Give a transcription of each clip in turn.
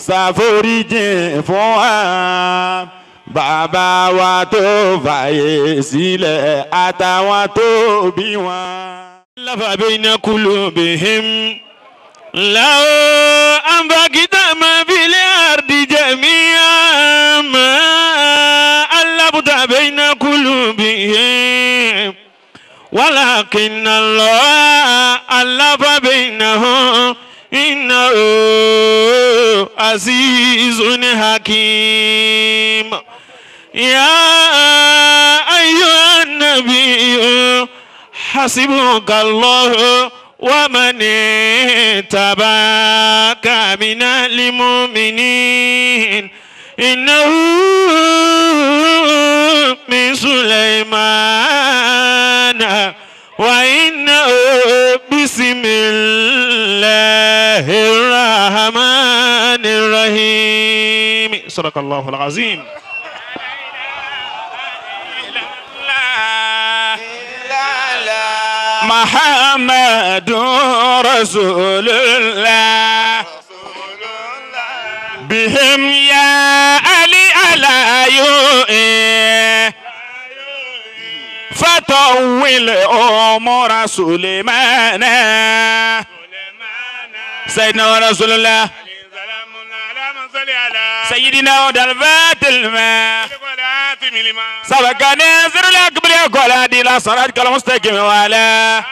Ṣàforíjìn fún wa bàbá wa tó fàyè sílẹ̀ àtàwọn tó bí wọn. ألف بين قلوبهم لو أنفقت ما في الأرض جميعا ما ألفت بين قلوبهم ولكن الله ألف بينهم إنه عزيز حكيم. يا أيها النبي حسبك الله ومن اتبعك من المؤمنين إنه من سليمان وإنه بسم الله الرحمن الرحيم. صدق الله العظيم. محمد رسول الله بهم يا علي على يوئي فطول أمور سليمان سيدنا رسول الله سيدنا ودلفات الماء سبق ناصر الأكبر يقول هذه لا صلاة المستقيم وعلى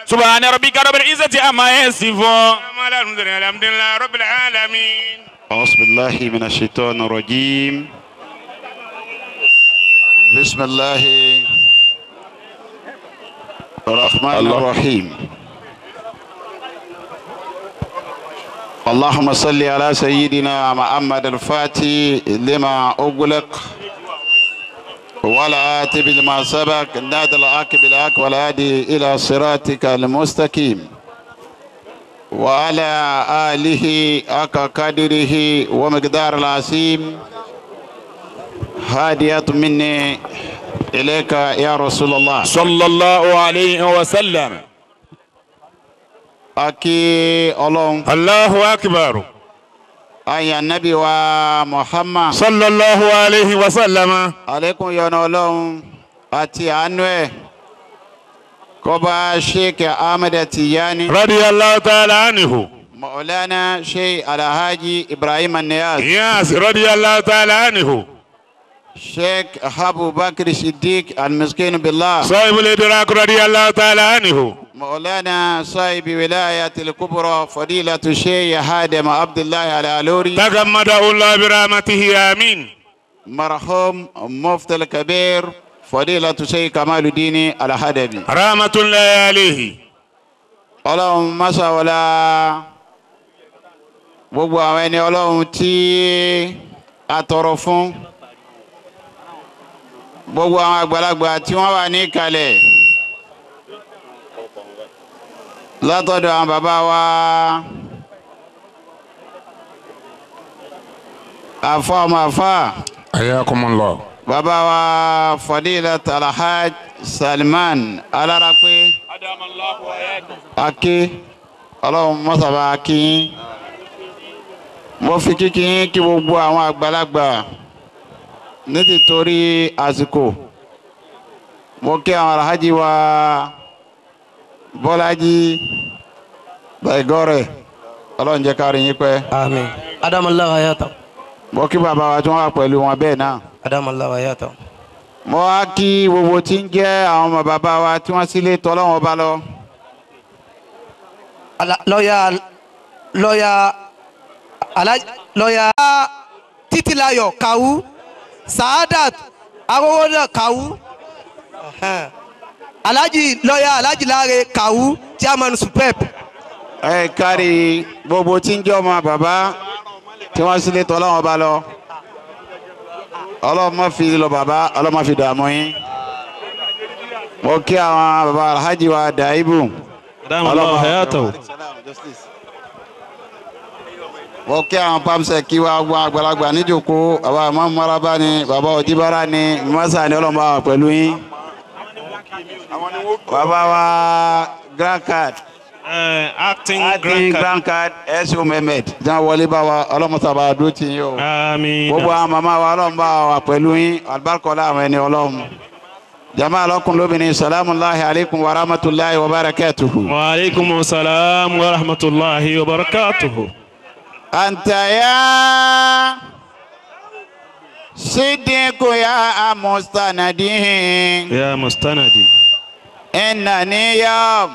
سبحان ربك رب العزة عما يصفون. الحمد لله رب العالمين. أعوذ بالله من الشيطان الرجيم. بسم الله الرحمن الرحيم. اللهم صل على سيدنا محمد الفاتح لما أغلق ولا آتي بما سبق نادى العاقب بالحق والهادي إلى صراطك المستقيم وعلى آله حق قدره ومقدار العظيم. هادية مني إليك يا رسول الله صلى الله عليه وسلم. Aki Ọlọ́run. Allahu akbar. Aya Nabi wa Muhammad. Sallallahu alayhi wa sallam. Alekun yọ́nú Ọlọ́run àti àánú ẹ̀. Kó bá Sheikh Ahmed Tijani. Radiyallahu ta'ala anhu. Maulana Sheikh Alhaji Ibrahim Niyaz. Yes, radiyallahu ta'ala anhu. Sheikh Abu Bakr Siddiq al-Miskin billah. Sahibul Idrak radiyallahu ta'ala anhu. مولانا صاحب ولاية الكبرى فضيلة الشيخ هادم عبد الله العلوري تغمده الله برحمته آمين. مرحوم مفتي الكبير فضيلة الشيخ كمال الدين الحدبي رحمة الله عليه. Ọlọ́run mọ́sàwọ́lá gbogbo àwọn ẹni Ọlọ́run tí a tọrọ fún gbogbo àwọn àgbàlagbà tí wọ́n wà ní ìkàlẹ̀ látọ̀dọ̀ àwọn bàbá wa àfa ọmọ àfa. Ayakumullah. Bàbá wa Fadilat Alhaj Salman Alárapé. Aké Ọlọ́run mọ́sàbá akínyín. Mo fi kíkín kí gbogbo àwọn àgbàlagbà ní tìtorí àsìkò. Mo kí àwọn alhaji wa Bọ́lájí Bẹ̀gọ́rẹ̀ Ọlọ́run jẹ́ ká rí yín pẹ́. Àmín. Adamallahu hayata. Mo kí bàbá wa tí wọ́n wà pẹ̀lú wọn bẹ́ẹ̀ náà. Adamallahu hayata. Mo wá kí gbogbo tí ń jẹ́ àwọn ọmọ bàbá wa tí wọ́n sílé tọ́lọ́wọ́n ọba lọ. Lọ́yà Títílayọ̀ Kàwú Saadat Arówónà Kàwú. Alhaji lọ́yà Alhaji Láre Kàwú chairman SUPEP. Ẹ kárí gbogbo tí ń jẹ́ ọmọ bàbá tí wọ́n sílé tọ́lọ́wọ́n bá lọ. Ọlọ́run má fi lọ bàbá, Ọlọ́run má fi dààmú yín. Mo kí àwọn bàbá Alhaji wa Daibu. Ọlọ́run mo kí àwọn pamsẹ̀ kí wa gbọ́ àgbàlagbà níjòkó bàbá Mọ́mọ́rábá ni bàbá Òjìbára ni Mọ́sá ni Ọlọ́run bá wà pẹ̀lú yín. Bàbá wa grand card. Acting. Acting Grand Card S.O. Mehmed tí wọ́n wọlé bá wa ọlọ́mọsábà dúró tì yín o. Àmín. Gbogbo àwọn màmá wa ọlọ́run bá wa pẹ̀lú yín alibarikọ́lá àwọn ẹni ọlọ́run. Jama alọ́kùn lóbìnrin salamullahi aleykum wa rahmatulahi wa barakatuhu. Wa aleykum salam wa rahmatulahi wa barakatuhu. Anta ya sidiku ya mustanadi. Ya mustanadi. Innani ya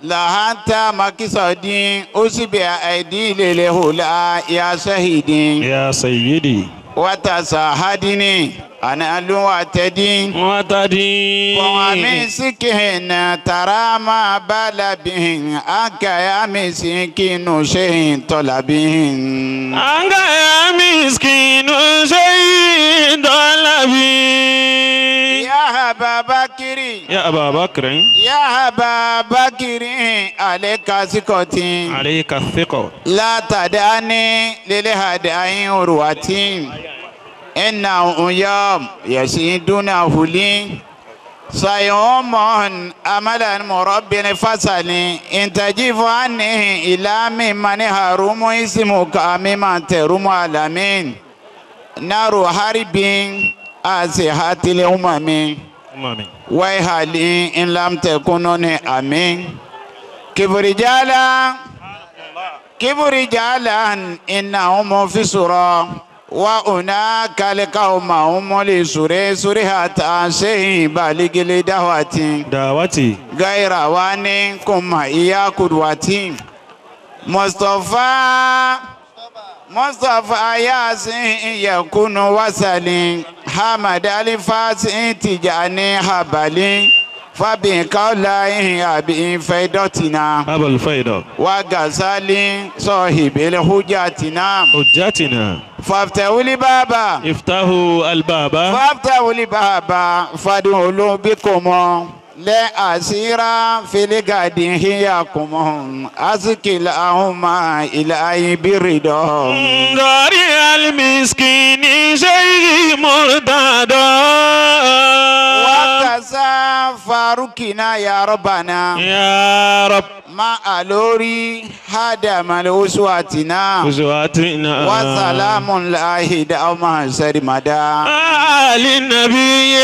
lahanta makisadi usibi aidi lilehula ya shahidi. Ya sayyidi. Watasahadini ana luwatadi. Watadi. Wa misikina tarama balabihin aka ya misikinu shehin tolabihin. Aka ya miskinu shehin tolabihin. Ya Aba Bakiri. Ya Aba Bakiri. Ya Aba Bakiri aleka sikoti. Aleka thiko. La tadani lilihadain urwati. Inna uyam yasiduna huli. Sayumon amalan murabbin fasali intajifu anni ila mimman harumu ismuka mimman terumu alamin. Naru haribin asihatil umami. Waihali in lam takununi amin. Kibrijala kibrijala innahum fi sura. Wa unaka alqawma hum li sure surihata shay baligili dawati dawati gaira wani kuma iya kudwati Mustafa Mustafa yasin yakunu wasali Hamad alifasi tijani habali Fabi kaulai abi faidotina Abul faido wa gazali sahibil hujjatina hujjatina Faftahu libaba iftahu albaba Faftahu libaba fadulu bikum le asira fil gadi hiyakum azkil ahuma ila ibirido Dari al miskini shay murtada wa kaza farukina ya rabbana ya rab ma alori hada mal uswatina uswatina wa salamun lahi da ma sarimada ali nabiy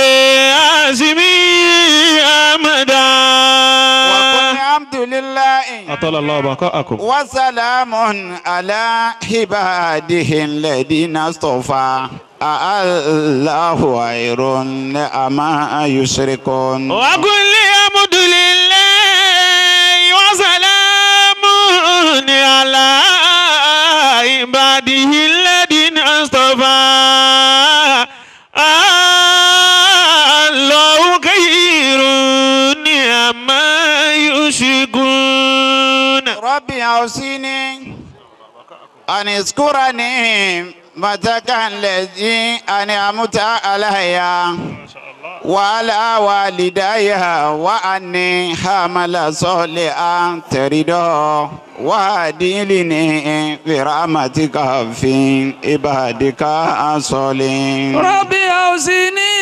azimi amada wa alhamdulillah atala allah baqaakum wa salamun ala ibadihi alladhina astafa Allahu khairun amma yushrikun wa kulli hamdulillahi wa salamun ala ibadihi alladhina astafa Allahu khairun amma yushrikun Rabbi awsini an iskurani متك الذي أنعمت علي وعلى والدي وأني حمل صالحا ترضاه وأدخلني برحمتك في عبادك الصالحين. ربي أوصني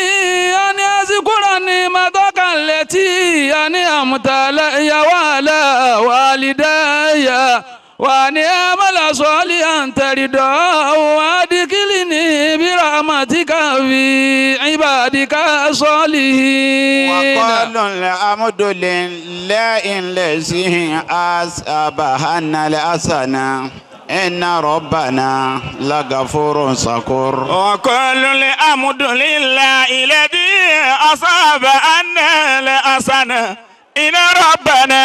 أن أذكر نعمتك التي أنعمت علي وعلى والدي وأن أعمل صالحا ترضاه وأدخلني برحمتك في عبادك الصالحين. وقالوا الحمد لله الذي أصابنا الحسنة إن ربنا لغفور شكور. وقالوا الحمد لله الذي أصابنا الحسنة إن ربنا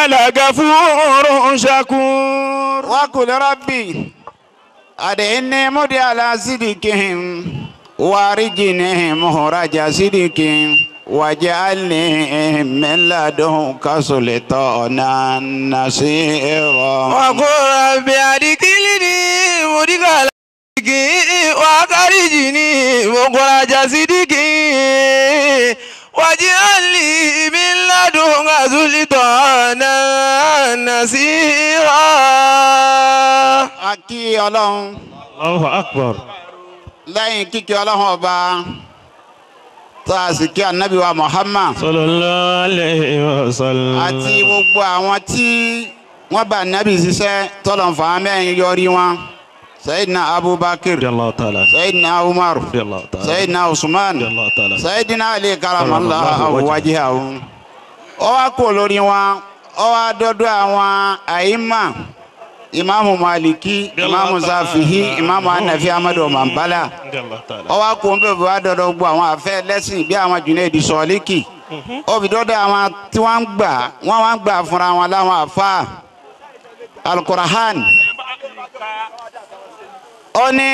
لغفور شكور. وقل ربي أدعني مدي على صدقهم وارجني مخرج صدقهم واجعلني من لدنك سلطانا نصيرا. وقل ربي أدخلني مدخل صدق وأخرجني مخرج صدق واجعل لي من لدنك سلطانا نصيرا. A kí Ọlọ́run. Allahu Akbar. Lẹ́yìn kíkí Ọlọ́run ọba tá a sì kí Ànábì wa Muhammad sallallahu alayhi wa sallam àti gbogbo àwọn tí Wọ́n bá nábì ṣiṣẹ́ tọ́lọ̀ fà á mẹ́rin yọrí wọn. Sayyidina Abubakar, Sayyidina Umar, Sayyidina Usman, Sayyidina Ali karamallahu wajhahu. Ó wá kó lórí wọn, ó wá dọ́dọ̀ àwọn àyímà, Ìmáàmù Maliki, Ìmáàmù Zafihi, Ìmáàmù Hanafi Ahmadu Mambala. Ó wá kó ń bẹ̀rẹ̀ wá dọ́dọ̀ gbogbo àwọn àfẹ́ lẹ́sìn bí àwọn Junaidi Sọ̀líkì. Ó fi dọ́dọ̀ àwọn tí wọ́n ń gbà, wọ́n wá ń gbà fúnra wọn láwọn àfa Al-Qur'an. Ó ní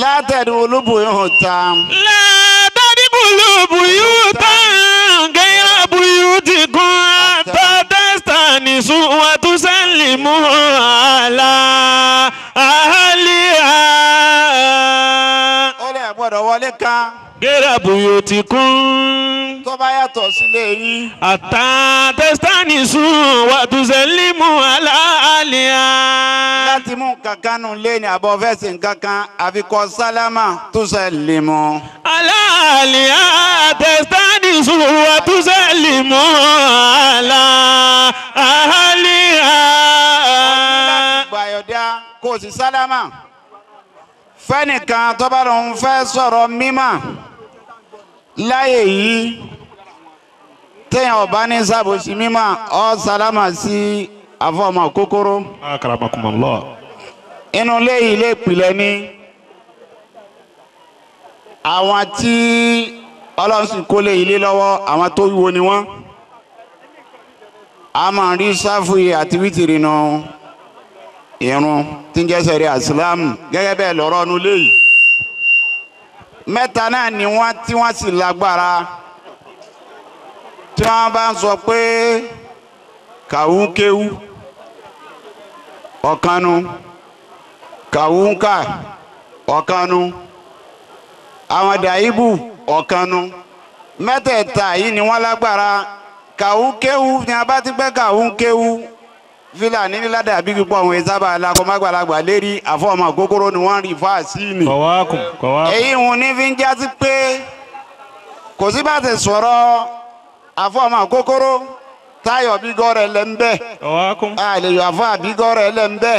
látẹ̀dù olúbùyún ta. Látẹ̀dù olúbùyún ta gẹ́rẹ́ bùyún ti kún àtàtẹ́sítà nìṣú wa tún sẹ́lì mú àlà àhálíà. Ó lè gbọ́dọ̀ wọlé kan. Gẹ́rẹ́ bùyún ti kún. Tó bá yàtọ̀ sílé yín. Àtàtẹ́sítà nìṣú wa tún sẹ́lì mú àlà àhálíà. Láti mú kankan nù lé ní àbọ̀ fẹ́sìn kankan àfikọ́ sálámà tó sẹ́lì mú. Àlàálíà tẹ̀sítánì sùúrù tó sẹ́lì mú àlàálíà. Gbàyọ̀dá kò sí sálámà. Fẹ́nìkan tó bá lòun fẹ́ sọ̀rọ̀ mímọ̀ láyè yìí téèyàn ọba ní sábòsí mímọ̀ ọ sálámà sí àfọmọ kókóró. Akramakumullah. Inú ilé yìí lè pilẹ̀ ní àwọn tí Ọlọ́run sì kólé ilé lọ́wọ́ àwọn tó wúwo ni wọ́n. A máa rí sáfù àti wítìrì nù irun tí ń jẹ́ sẹ̀rí àsìlámù gẹ́gẹ́ bẹ́ẹ̀ lọ́rọ́ inú ilé yìí. Mẹ́ta náà ni wọ́n tí wọ́n sì lágbára tí wọ́n bá ń sọ pé kàwú kéwú ọ̀kanu kàwúńkà ọ̀kanu àwọn dàíbù ọ̀kanu mẹ́tẹ̀ẹ̀ta yìí ni wọ́n lágbára. Kàwúkéwú ni a bá ti pẹ́ kàwúkéwú fúlàní ládàbí pípọ̀ òun ìsábà alákọ̀ọ́mágbàlagbà lérí àfọ̀mọ́ kókóró ni wọ́n rí fáàsì ni. Kọ̀wákùn kọ̀wákùn. Èyí ń ní fi ń jásí pé kò sí bá ti sọ̀rọ̀ àfọ̀mọ́ kókóró táyọ̀ bí gọ́rẹ̀ lẹ́ ń bẹ́. Kọ̀wákùn. A lè yọ àfọ̀ àbí gọ́rẹ̀ lẹ́ ń bẹ́.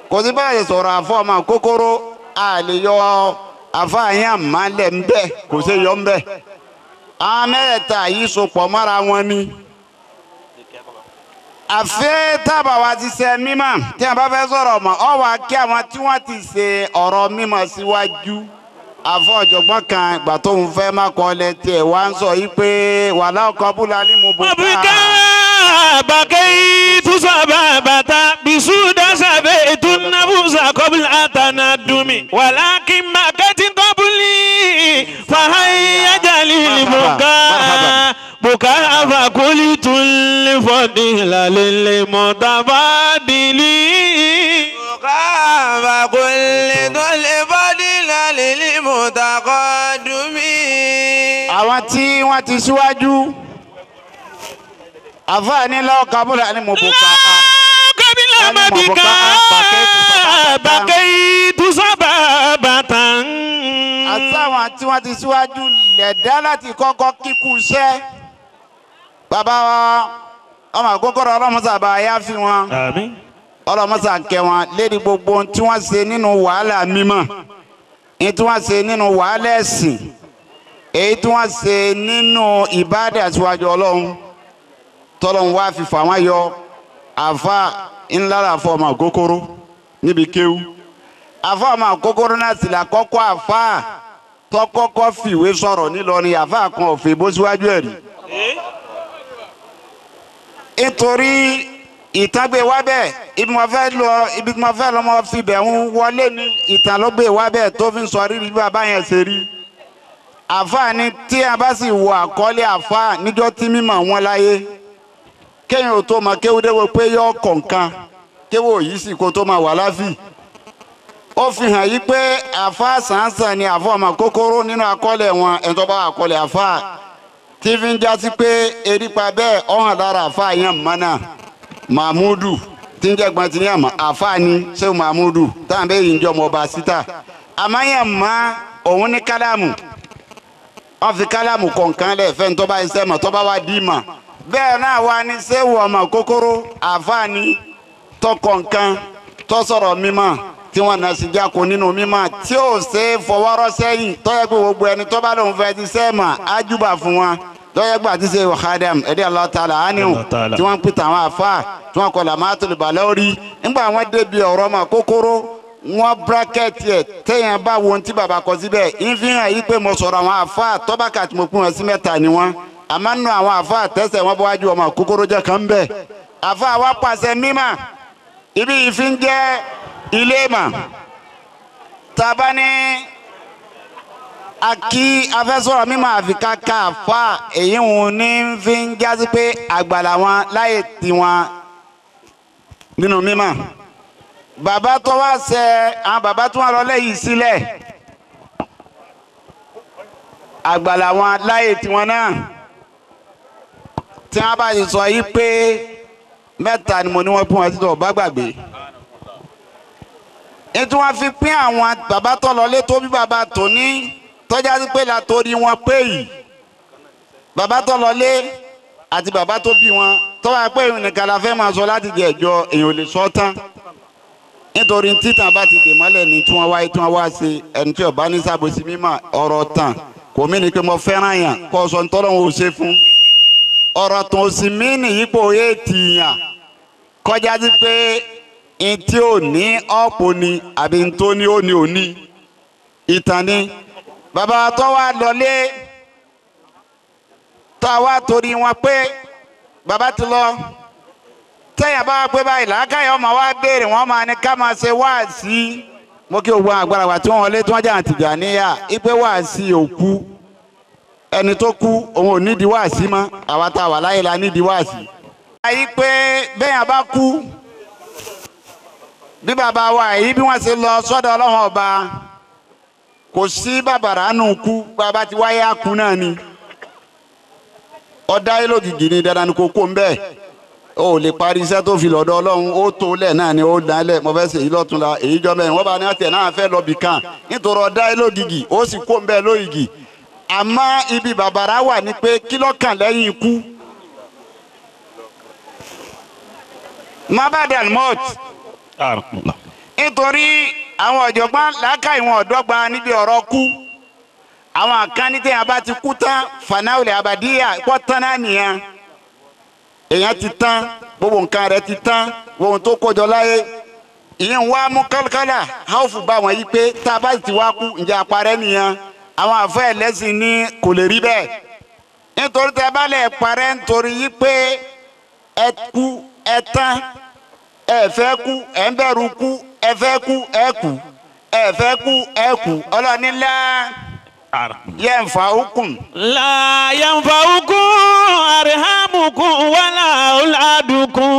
Kò sí bá ti sọ̀rọ̀ àfọ̀mọ́ kókóró a lè yọ àfọ̀ àyàn má lẹ́ ń bẹ́ kò sí yọ ń bẹ́. Àwọn mẹ́tẹ̀ẹ̀ta yìí sopọ̀ mọ́ra wọn ni. Àfẹ́ tábà wa ti ṣe mímọ̀ tí a bá fẹ́ sọ̀rọ̀ mọ́ ọ wá kí àwọn tí wọ́n ti ṣe ọ̀rọ̀ mímọ̀ síwájú. Àfọ̀ ọ̀jọ̀gbọ́n kan ìgbà tó ń fẹ́ má kọ́ lẹ tiẹ̀ wá ń sọ yìí pé wàhálà ọkọ̀ búlá ní mo bò ká. Bàkẹ́ tùsàbàbàtà bìsúdà sàbẹ̀ ìtúnàbùsà kọ́bùlà àtànàdùmí wàlákì màkẹ́tì kọ́bùlì fàáyà jàlí bùkà bùkà àfàkùlì tún fọdìlà lélẹ̀ mọ̀tàfàdìlì. Bùkà àfàkùlì tún fọdìlà lélẹ̀ mọ̀tàkọ́dùmí. Àwọn tí wọ́n ti síwájú. Àfáàní lọ́wọ́ kábúlà ni mo bò ká. Kábílà má bí ká bàkẹ́ ìtúsọ́bà bàtà. Àtàwọn tí wọ́n ti síwájú lẹ̀dá láti kọ́kọ́ kíkú iṣẹ́. Bàbá wa ọmọ àkókòrò ọlọ́mọsà bá yá fi wọn. Àmín. Ọlọ́mọsà kẹ́ wọn lédi gbogbo ohun tí wọ́n ṣe nínú wàhálà mímọ́. Èyí tí wọ́n ṣe nínú wàhálà ẹ̀sìn. Èyí tí wọ́n ṣe nínú ìbádà síwájú Ọlọ́run. Tọ́lọ́n wá fi fà wọ́n yọ àfa ńlá àfọ ọmọ àkókòrò níbi kéwú. Àfa ọmọ àkókòrò náà sì là kọ́kọ́ àfa tọ́kọ́kọ́ fìwé sọ̀rọ̀ nílọrin àfa kan òfin bó síwájú ẹ̀ rí. Nítorí ìtàn gbé wá bẹ́ẹ̀ ibi mo fẹ́ lọ ibi mo fẹ́ lọ mo fi bẹ̀ ń wọlé ní ìtàn ló gbé wá bẹ́ẹ̀ tó fi ń sọ rírì bí bàbá yẹn ṣe rí. Àfa ni tí a bá sì wo àkọlé àfa níjọ́ tí mímọ̀ wọn láyé kéèyàn ò tó ma kéwúdéwò pé yọ kọ̀ọ̀kan kéwò yìí sì kó tó ma wà láfì. Ó fi hàn yí pé àfa sàǹsàn ni àfọ ọmọ kókóró nínú àkọọ́lẹ̀ wọn ẹni tó bá àkọọ́lẹ̀ àfa tí fi ń jásí pé erípa bẹ́ẹ̀ ọ̀hàn lára àfa yẹn mọ́nà Mahmudu tí ń jẹ́gbọ́n ti yàn mọ́ àfa ni sẹ́wọ̀n Mahmudu táwọn bẹ́ẹ̀ yìí ń jọ ọmọ ọba síta àmọ́ yẹn mọ́ òun ní kálámù wọ́n fi kálámù kọ̀ọ̀kan lẹ̀ fẹ́ ní tó bá iṣẹ́ mọ̀ tó bá wá dì í mọ̀. Bẹ́ẹ̀ náà wá ní sẹ́wù ọmọ kókóró àfáàní tọkọ nǹkan tó sọ̀rọ̀ mímọ́ tí wọ́n nà sí jáko nínú mímọ́ tí ò ṣe é fọwọ́rọ́ sẹ́yìn tọ́yẹ pé gbogbo ẹni tó bá lóun fẹ́ ti sẹ́ẹ̀mà ájúbà fún wọn tọ́yẹ gbà tí ṣe wàhádàm ẹ̀dí Allah ta'ala ánìhùn tí wọ́n ń pìtà àwọn àfáà tí wọ́n kọ làmátòlù balẹ̀ nígbà wọ́n débi ọ̀rọ̀ ọmọ kókóró wọ́n bírákẹ́tì ẹ̀ téèyàn bá wo ohun tí bàbá kọ síbẹ̀ ń fi hàn yí pé mo sọ̀rọ̀ àwọn àfáà tọ́bákà tí mo pín wọn sí mẹ́ta ni wọ́n àmọ́ nù àwọn àfáà tẹ́sẹ̀ wọn bọ́ wájú ọmọ kókóró jẹ́ kan bẹ́ẹ̀ àfáà wa pàṣẹ mímà ibi yìí fi ń jẹ́ ilé mà tàbá ní akí afẹ́sọ̀rọ̀ mímọ́ àfikà káfa èyí ń ní fi ń jásí pé àgbàlá wọn láyè tiwọn nínú mímọ́ bàbá tó wá ṣe àwọn bàbá tó wà lọ lẹ́yìn sílẹ̀ àgbàlá wọn láyè tiwọn náà tí wọ́n bá ti sọ yìí pé mẹ́ta ni mo ní wọ́n pín wọn títí ọba gbàgbé ètò wọn fi pín àwọn bàbá tó lọlé tó bí bàbá tó ní tọ́já sí pé látòrí wọn pé yìí bàbá tó lọlé àti bàbá tó bí wọn tọ́wọ́ pé nìkan la fẹ́ máa sọ láti jẹ ìjọ èèyàn ò lè sọ tán nítorí títàn bá ti dè mọ́lẹ̀ ní tí wọ́n wáyé tí wọ́n wá sí ẹni tí ọba ní sábòsí mímọ́ ọ̀rọ̀ tàn kò mí ni pé mo fẹ́ràn yàn kó sọ ntọ́lọ́hún ò ṣe fún ọ̀rọ̀ tó sì mí nìyí pé òye tìyàn kọjá sí pé ntí ò ní ọ̀pọ̀ ni àbí ntó ní ó ní òní ìtàn ni bàbá tó wá lọlé tó wá torí wọn pé bàbá ti lọ tẹ́yà bá wá pé báyìí làákàyè ọmọ wa béèrè wọn máa ní ká máa ṣe wáàsí mo kí gbogbo àgbàlagbà wa tí wọ́n wọlé tí wọ́n jẹ́ àtìjàníyà ipe wáàsí òkú ẹni tó kú òun ò nídìí wáàsí mọ́ àwa tá a wà láyé la nídìí wáàsí. ayé pé bẹ́ẹ̀ bá kú bí bàbá wa yìí bí wọ́n ṣe lọ sọ́dọ̀ ọlọ́run ọba kò sí bàbàrà nù kú bàbá ti wáyé àkú náà ni ọ̀dá yìí lójijì ni dandan ni kò kó ń bẹ́ẹ̀ o lè parí iṣẹ́ tó fi lọ́dọ̀ ọlọ́run ó tó lẹ̀ náà ni ó dálẹ̀ mo fẹ́ ṣe èyí lọ́tún la èyí jọ mẹ́rin wọ́n bá ní àtẹ̀ náà fẹ́ lọ bì kan nítorí ọ̀dá yìí lójijì ó sì kó ń bẹ́ẹ̀ lójijì àmọ́ ibi bàbàrà wà ní pé kí ló kàn lẹ́yìn ikú mabadal mot nítorí àwọn ọ̀jọ̀gbọ́n làákà ìwọ̀n ọ̀dọ́gba níbi ọ̀rọ̀ kú àwọn àkànní téèyàn bá ti kú tán fanáwìlì abadíyà pọ̀ tán náà nìyẹn èèyàn ti tán gbogbo nǹkan rẹ̀ ti tán gbogbo tó kọjọ láyé ìyẹn wá mú kálkálà háùfù bá wọn yí pé tá a bá ti wá kú ǹjẹ́ àparẹ́ nìyẹn àwọn àfẹ́ ẹlẹ́sìn ní kò lè rí bẹ́ẹ̀ nítorí tẹ́ bá lẹ̀ parẹ́ nítorí yí pé ẹ kú ẹ tán ẹ fẹ́ kú ẹ ń bẹ̀rù kú ẹ fẹ́ kú ẹ kú ẹ fẹ́ kú ẹ kú ọlọ́ni lá yẹnfa okùn. La yanfa'ukum arhamukum wala auladukum.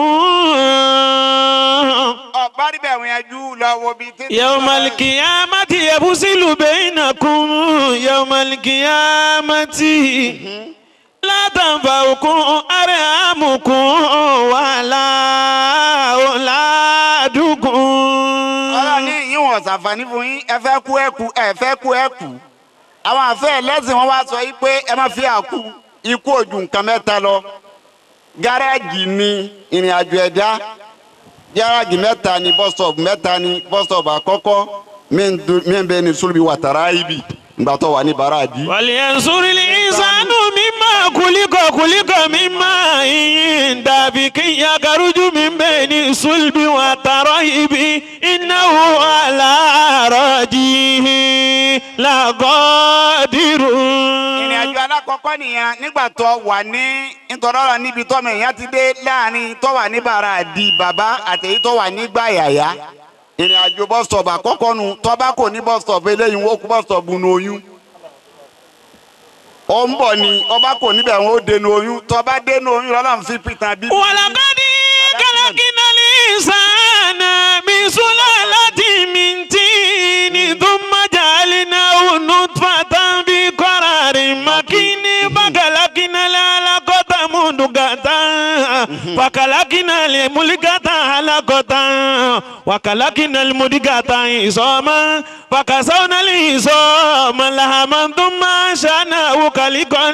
Ọ̀bárí bẹ̀ wọ́n yẹn jú lọ wo bí títí. Yawmal qiyamati yafsilu bainakum yawmal qiyamati. La tanfa'ukum arhamukum wala auladukum. Ọlọ́ni ìwọ̀n ṣàǹfààní fún yín ẹ fẹ́ kú ẹ kú ẹ fẹ́ kú ẹ kú. Àwọn àfẹ́ ẹlẹ́sìn wọn wá sọ yìí pé ẹ má fi àkú ikú ojú nǹkan mẹ́ta lọ. Gáràjì ni ìrìn àjò ẹ̀dá. Gáràjì mẹ́ta ni bọ́sọ̀bù mẹ́ta ni bọ́sọ̀bù àkọ́kọ́ mí ń bẹ ní sólùbí wàtàrà ibi ìgbà tó wà ní bàràdì. Wàlíyànsúrì ìsánú mímọ́ kùlíkọ̀ kùlíkọ̀ mímọ́ ìyìn dàbí kí yàgàrújú mi ń bẹ ní sólùbí wàtàrà ibi innahu ala rajihi laqadiru. Ìrìn àjò alákọ̀ọ́kọ́ nìyẹn nígbà tó wà ní nítorí ọ̀rọ̀ níbi tọ́mọ èèyàn ti dé láàrin tó wà ní bàràdì bàbá àtẹ̀yí tó wà nígbà yàyà. Ìrìn àjò bọ́sítọ̀bù àkọ́kọ́ nu tọ́ba kò ní bọ́sítọ̀bù eléyìí wọ́n kú bọ́sítọ̀bù nu oyún. Ó ń bọ̀ ni ọba kò níbẹ̀ wọ́n ó dénú oyún tọ́ba dénú oyún lọ́lọ́run fi pìtàn bí. Walaqad khalaqnal insana min sulalatin min tin thumma ja'alnahu nutfatan fi qararin makin fakhalaqnal alaqata mudghatan fakhalaqnal mulghata alaqatan وخلقنا المدغة عظاما فكسونا العظام لحما ثم أنشأناه خلقا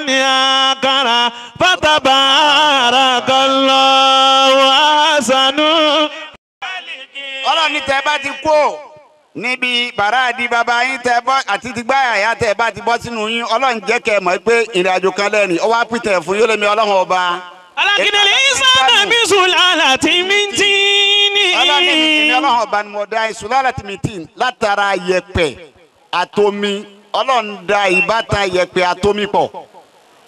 آخر فتبارك الله أحسن. Ọlọ́run ní tẹ́ bá ti kú níbi bàrá àdí bàbá yín tẹ́ bọ́ àti ti gbáyà yá tẹ́ bá ti bọ́ sínú yín, Ọlọ́run jẹ́ kẹ́ mọ̀ pé ìrìn àjò kan lẹ́rìn ó wá pìtẹ̀ fún yóò lé mi Ọlọ́run ọba. خلقنا الإنسان من سلالة من طين. Ọlọ́run ní ìní Ọlọ́run ọba ni mo dá sulalati min tin látara yẹ̀pẹ̀ àtomi. Ọlọ́run da ìbátan yẹ̀pẹ̀ àtomi pọ̀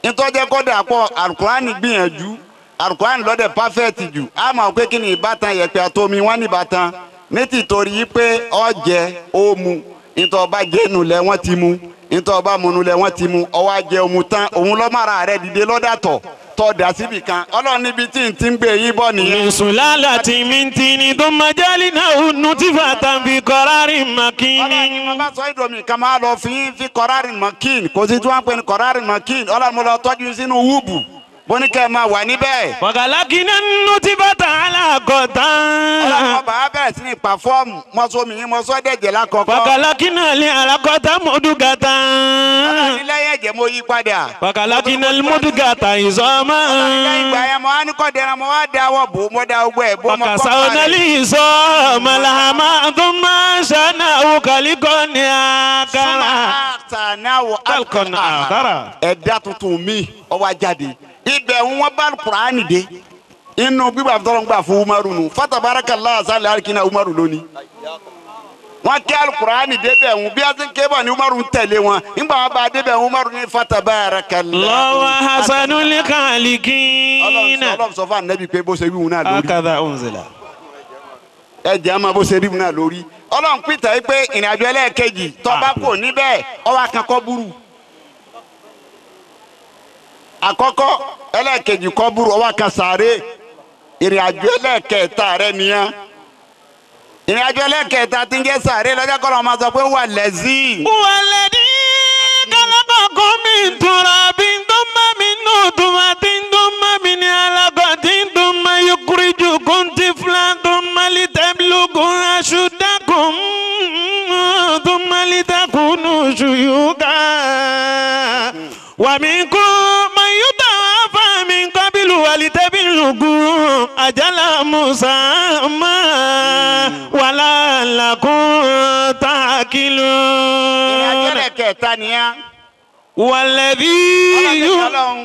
nítọ́jẹ́ kọ́dà pọ̀. Alukurani gbìyànjú, Alukurani lọ́dẹ̀ pàfẹ́ẹ̀tì jù. A mọ̀ pé kí ni ìbátan yẹ̀pẹ̀ àtomi wọ́n ní ìbátan ní tìtorí pé ó jẹ ó mu, nítorí ọba jẹ́ nulẹ̀ wọ́n ti mu, nítorí ọba mu nulẹ̀ wọ́n ti mu, ọwọ́ ajẹ́ òmu tán òun lọ́mọ́ra rẹ̀ dìde lọ́dàtọ̀ tọ́ da síbì kan. Ọlọ́run níbi tí n ti ń gbé yín bọ̀ nìyẹn. من سلالة من طين ثم جعلناه نطفة في قرار مكين. Ọlọ́run ni mo bá sọ ìdòmí kan máa lọ fi قرار مكين. Kò sí tí wọ́n ń pè ní قرار مكين. Ọlọ́run mo lọ tọ́jú sínú wúbù bó ní kẹ́ ẹ máa wà níbẹ̀. وخلقنا النطفة علقة. Ọlọ́run ọba á bẹ̀rẹ̀ sí ní perform mọ́sọ́mi yín mọ́sọ́ dẹ̀jẹ̀ lákọ̀ọ́kọ́. وخلقنا العلقة مضغة. Ọlọ́run ní lẹ́yìn ẹ̀jẹ̀ mo yí padà. وخلقنا المضغة عظاما. Ọlọ́run lẹ́yìn ìgbà yẹn mo á ní kọ́ dẹran mo wá da ọwọ́ bò mo da ogbó ẹ̀ bó mo kọ́ وكسونا parẹ́. العظام لحما ثم أنشأناه خلقا آخر. Àtànáwò خلقا آخر. Ẹ̀dá tuntun mi ó wá jáde. Ibẹ̀ wọn bá Kùránì dé inú gbígbà tọrọ ń gbà fún Umaru nù fatabarakallah sálẹ̀ alikina Umaru lónìí. Wọn kí alukurani débẹ̀ ń bí a ti ń ké bọ̀ ni Umaru ń tẹ̀lé wọn. Nígbà wọn bá débẹ̀ ń Umaru ní fatabarakallah. الله أحسن الخالقين. Ọlọ́run sọ fún anabi pé bó ṣe wíwú náà lórí. هكذا أنزل. Ẹ jẹ́ àmọ́ bó ṣe wíwú náà lórí. Ọlọ́run pìtẹ́ yìí pé ìrìnàjò ẹlẹ́ẹ̀kejì tó bá kò níbẹ̀ ọwọ́ akankọ́ burú. Àkọ́kọ́, ẹlẹ́ẹ̀kejì kọ́búrú, ọwọ́ kan sàárè. Ìrìnàjò ẹlẹ́ẹ̀kẹta rẹ nìyẹn. Ìrìnàjò ẹlẹ́ẹ̀kẹta tí ń jẹ́ sàárè lọ́jọ́ kọ́ lọ́ọ́ máa sọ pé wà lẹ́sí. هو الذي خلقكم من تراب ثم من نطفة ثم من علقة ثم يخرجكم طفلا ثم لتبلغوا أشدكم ثم لتكونوا شيوخا ومنكم من يتوفى من قبل ولتبلغوا أجلا مسمى ولعلكم Ìrìnàjò تعقلون. ẹlẹ́ẹ̀kẹta nìyẹn. والذي Ọlọ́run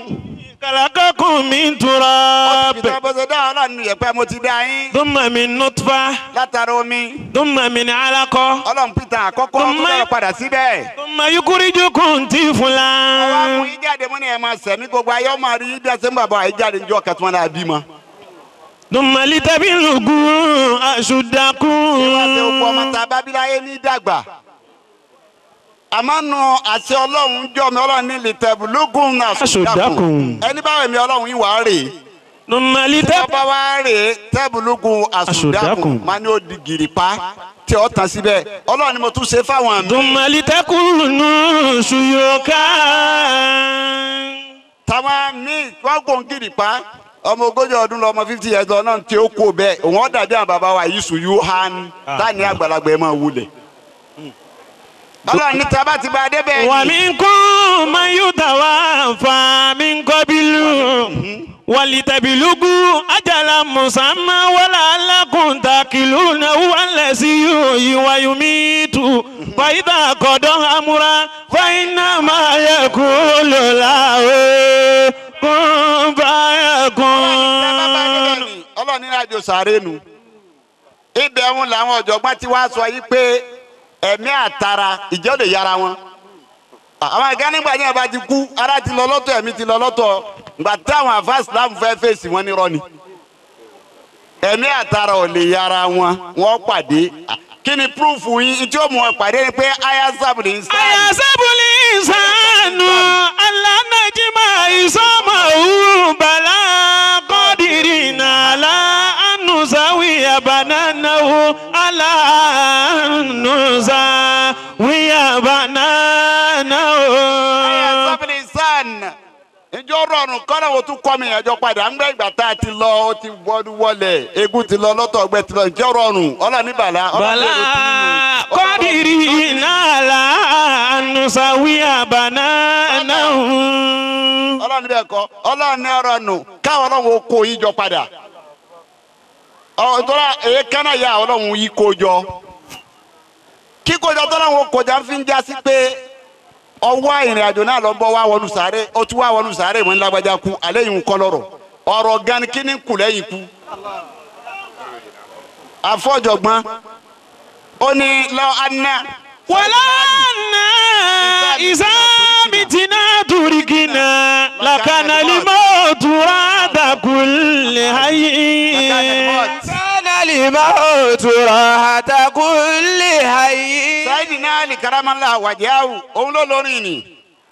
خلقكم من تراب ìtọ́ bó ṣe dá Ọlọ́run yẹ̀pẹ̀ mo ti dá yín ثم من نطفة látara omi. ثم من علقة Ọlọ́run pìtàn àkọ́kọ́ tó dára padà síbẹ̀. ثم يخرجكم طفلا. Ọwọ́ mú yín jáde mú ni ẹ̀ máa sẹ̀mí gbogbo ayé ọmọ rí bí a ṣe ń bàbá àyè jáde níjọ́ kẹtùmọ́ náà bímọ. ثم لتبلغوا أشدكم. Ìwà ṣe òkú ọmọ tá a bá bí láyé ní dàgbà. Àmọ́ nu àṣẹ Ọlọ́run jọ mi Ọlọ́run ní لتبلغوا أشدكم. Ẹni báwo mi Ọlọ́run yín wàá rè é. ثم لتب Ọba wa rè é تبلغوا أشدكم. أشدكم. Máa ní ó di gìrìpá tí ó tán síbẹ̀. Ọlọ́run ni mo tún ṣe fáwọn mi. ثم لتكونوا شيوخا. Táwọn míì wọ́n gbóhùn gìrìpá ọmọ 40 ọdún lọ, ọmọ 50 years lọ náà tí ó kó bẹ́ẹ̀ òun ó dàbí àwọn bàbá wa yìí sùn yóò hàn táni àgbàlagbà ẹ̀ máa wulẹ̀. Ọlọ́run ní tí a bá ti bá a débẹ̀ ni. ومنكم من يتوفى من قبل ولتبلغوا أجلا مسمى ولعلكم تعقلون. هو الذي يحيي ويميت فإذا قضى أمرا فإنما يقول له كن فيكون. Ọlọ́run ní àjò sàárè nu ibẹ̀ ń làwọn ọ̀jọ̀gbọ́n ti wá sọ yìí pé ẹ̀mí àtara ìjọ lè yára wọn. Àwọn ìka nígbà yẹn bá ti kú ara ti lọ lọ́tọ̀, ẹ̀mí ti lọ lọ́tọ̀. Gbà táwọn àfa Islam fẹ́ fèsì wọn nírọ́ ni ẹ̀mí àtara ò lè yára wọn, wọ́n pàdé. Kí ni proof yín tí ó mú wọn pàdé ni pé أيحسب الإنسان. أيحسب الإنسان أن لن نجمع عظامه بلى قادرين على أن نسوي بنانه على أن نسوي بنانه. أيحسب الإنسان ìjọ rọ̀. rọrùn kọ́nà wo tún kọ́ mi ìyànjọ padà ńgbẹ́ ìgbà tá a ti lọ ó ti wọlé egun ti lọ lọ́tọ̀ ọgbẹ́ ti lọ ǹjẹ́ rọrùn ọlọ́ọ̀ni bàlá. Bàlá kọ́dìrì náà là nùsàwíyà bàná náà. Ọlọ́ọ̀ni bẹ́ẹ̀ kọ́ ọlọ́ọ̀ni rọrùn káwọn ọlọ́run ó kó yín jọ padà. Ọ̀tọ́lá èyí kánà yà ọlọ́run yìí kó jọ. Kíkójọ tọ́lọ́run ó kọjá fi ń já sí pé ọwọ́ ìrìn àjò náà lọ bọ́ wá wọnú sáré ó tún wá wọnú sáré ìwọ̀n lágbájá kú alẹ́ yìí ń kọ́ lọ́rọ̀ ọ̀rọ̀ gan kí ni kù lẹ́yìn kú. Àfọ̀jọ̀gbọ́n ó ní lọ aná. Wàlá àná ìsámìtìnà tùrìkìnà làkànà limọ̀ tura dàkúlẹ̀ ayé. Làkànà limọ̀ tura dàkúlẹ̀ ayé. Sáyidì náà lè karamala wàjáwù òun ló lórí ni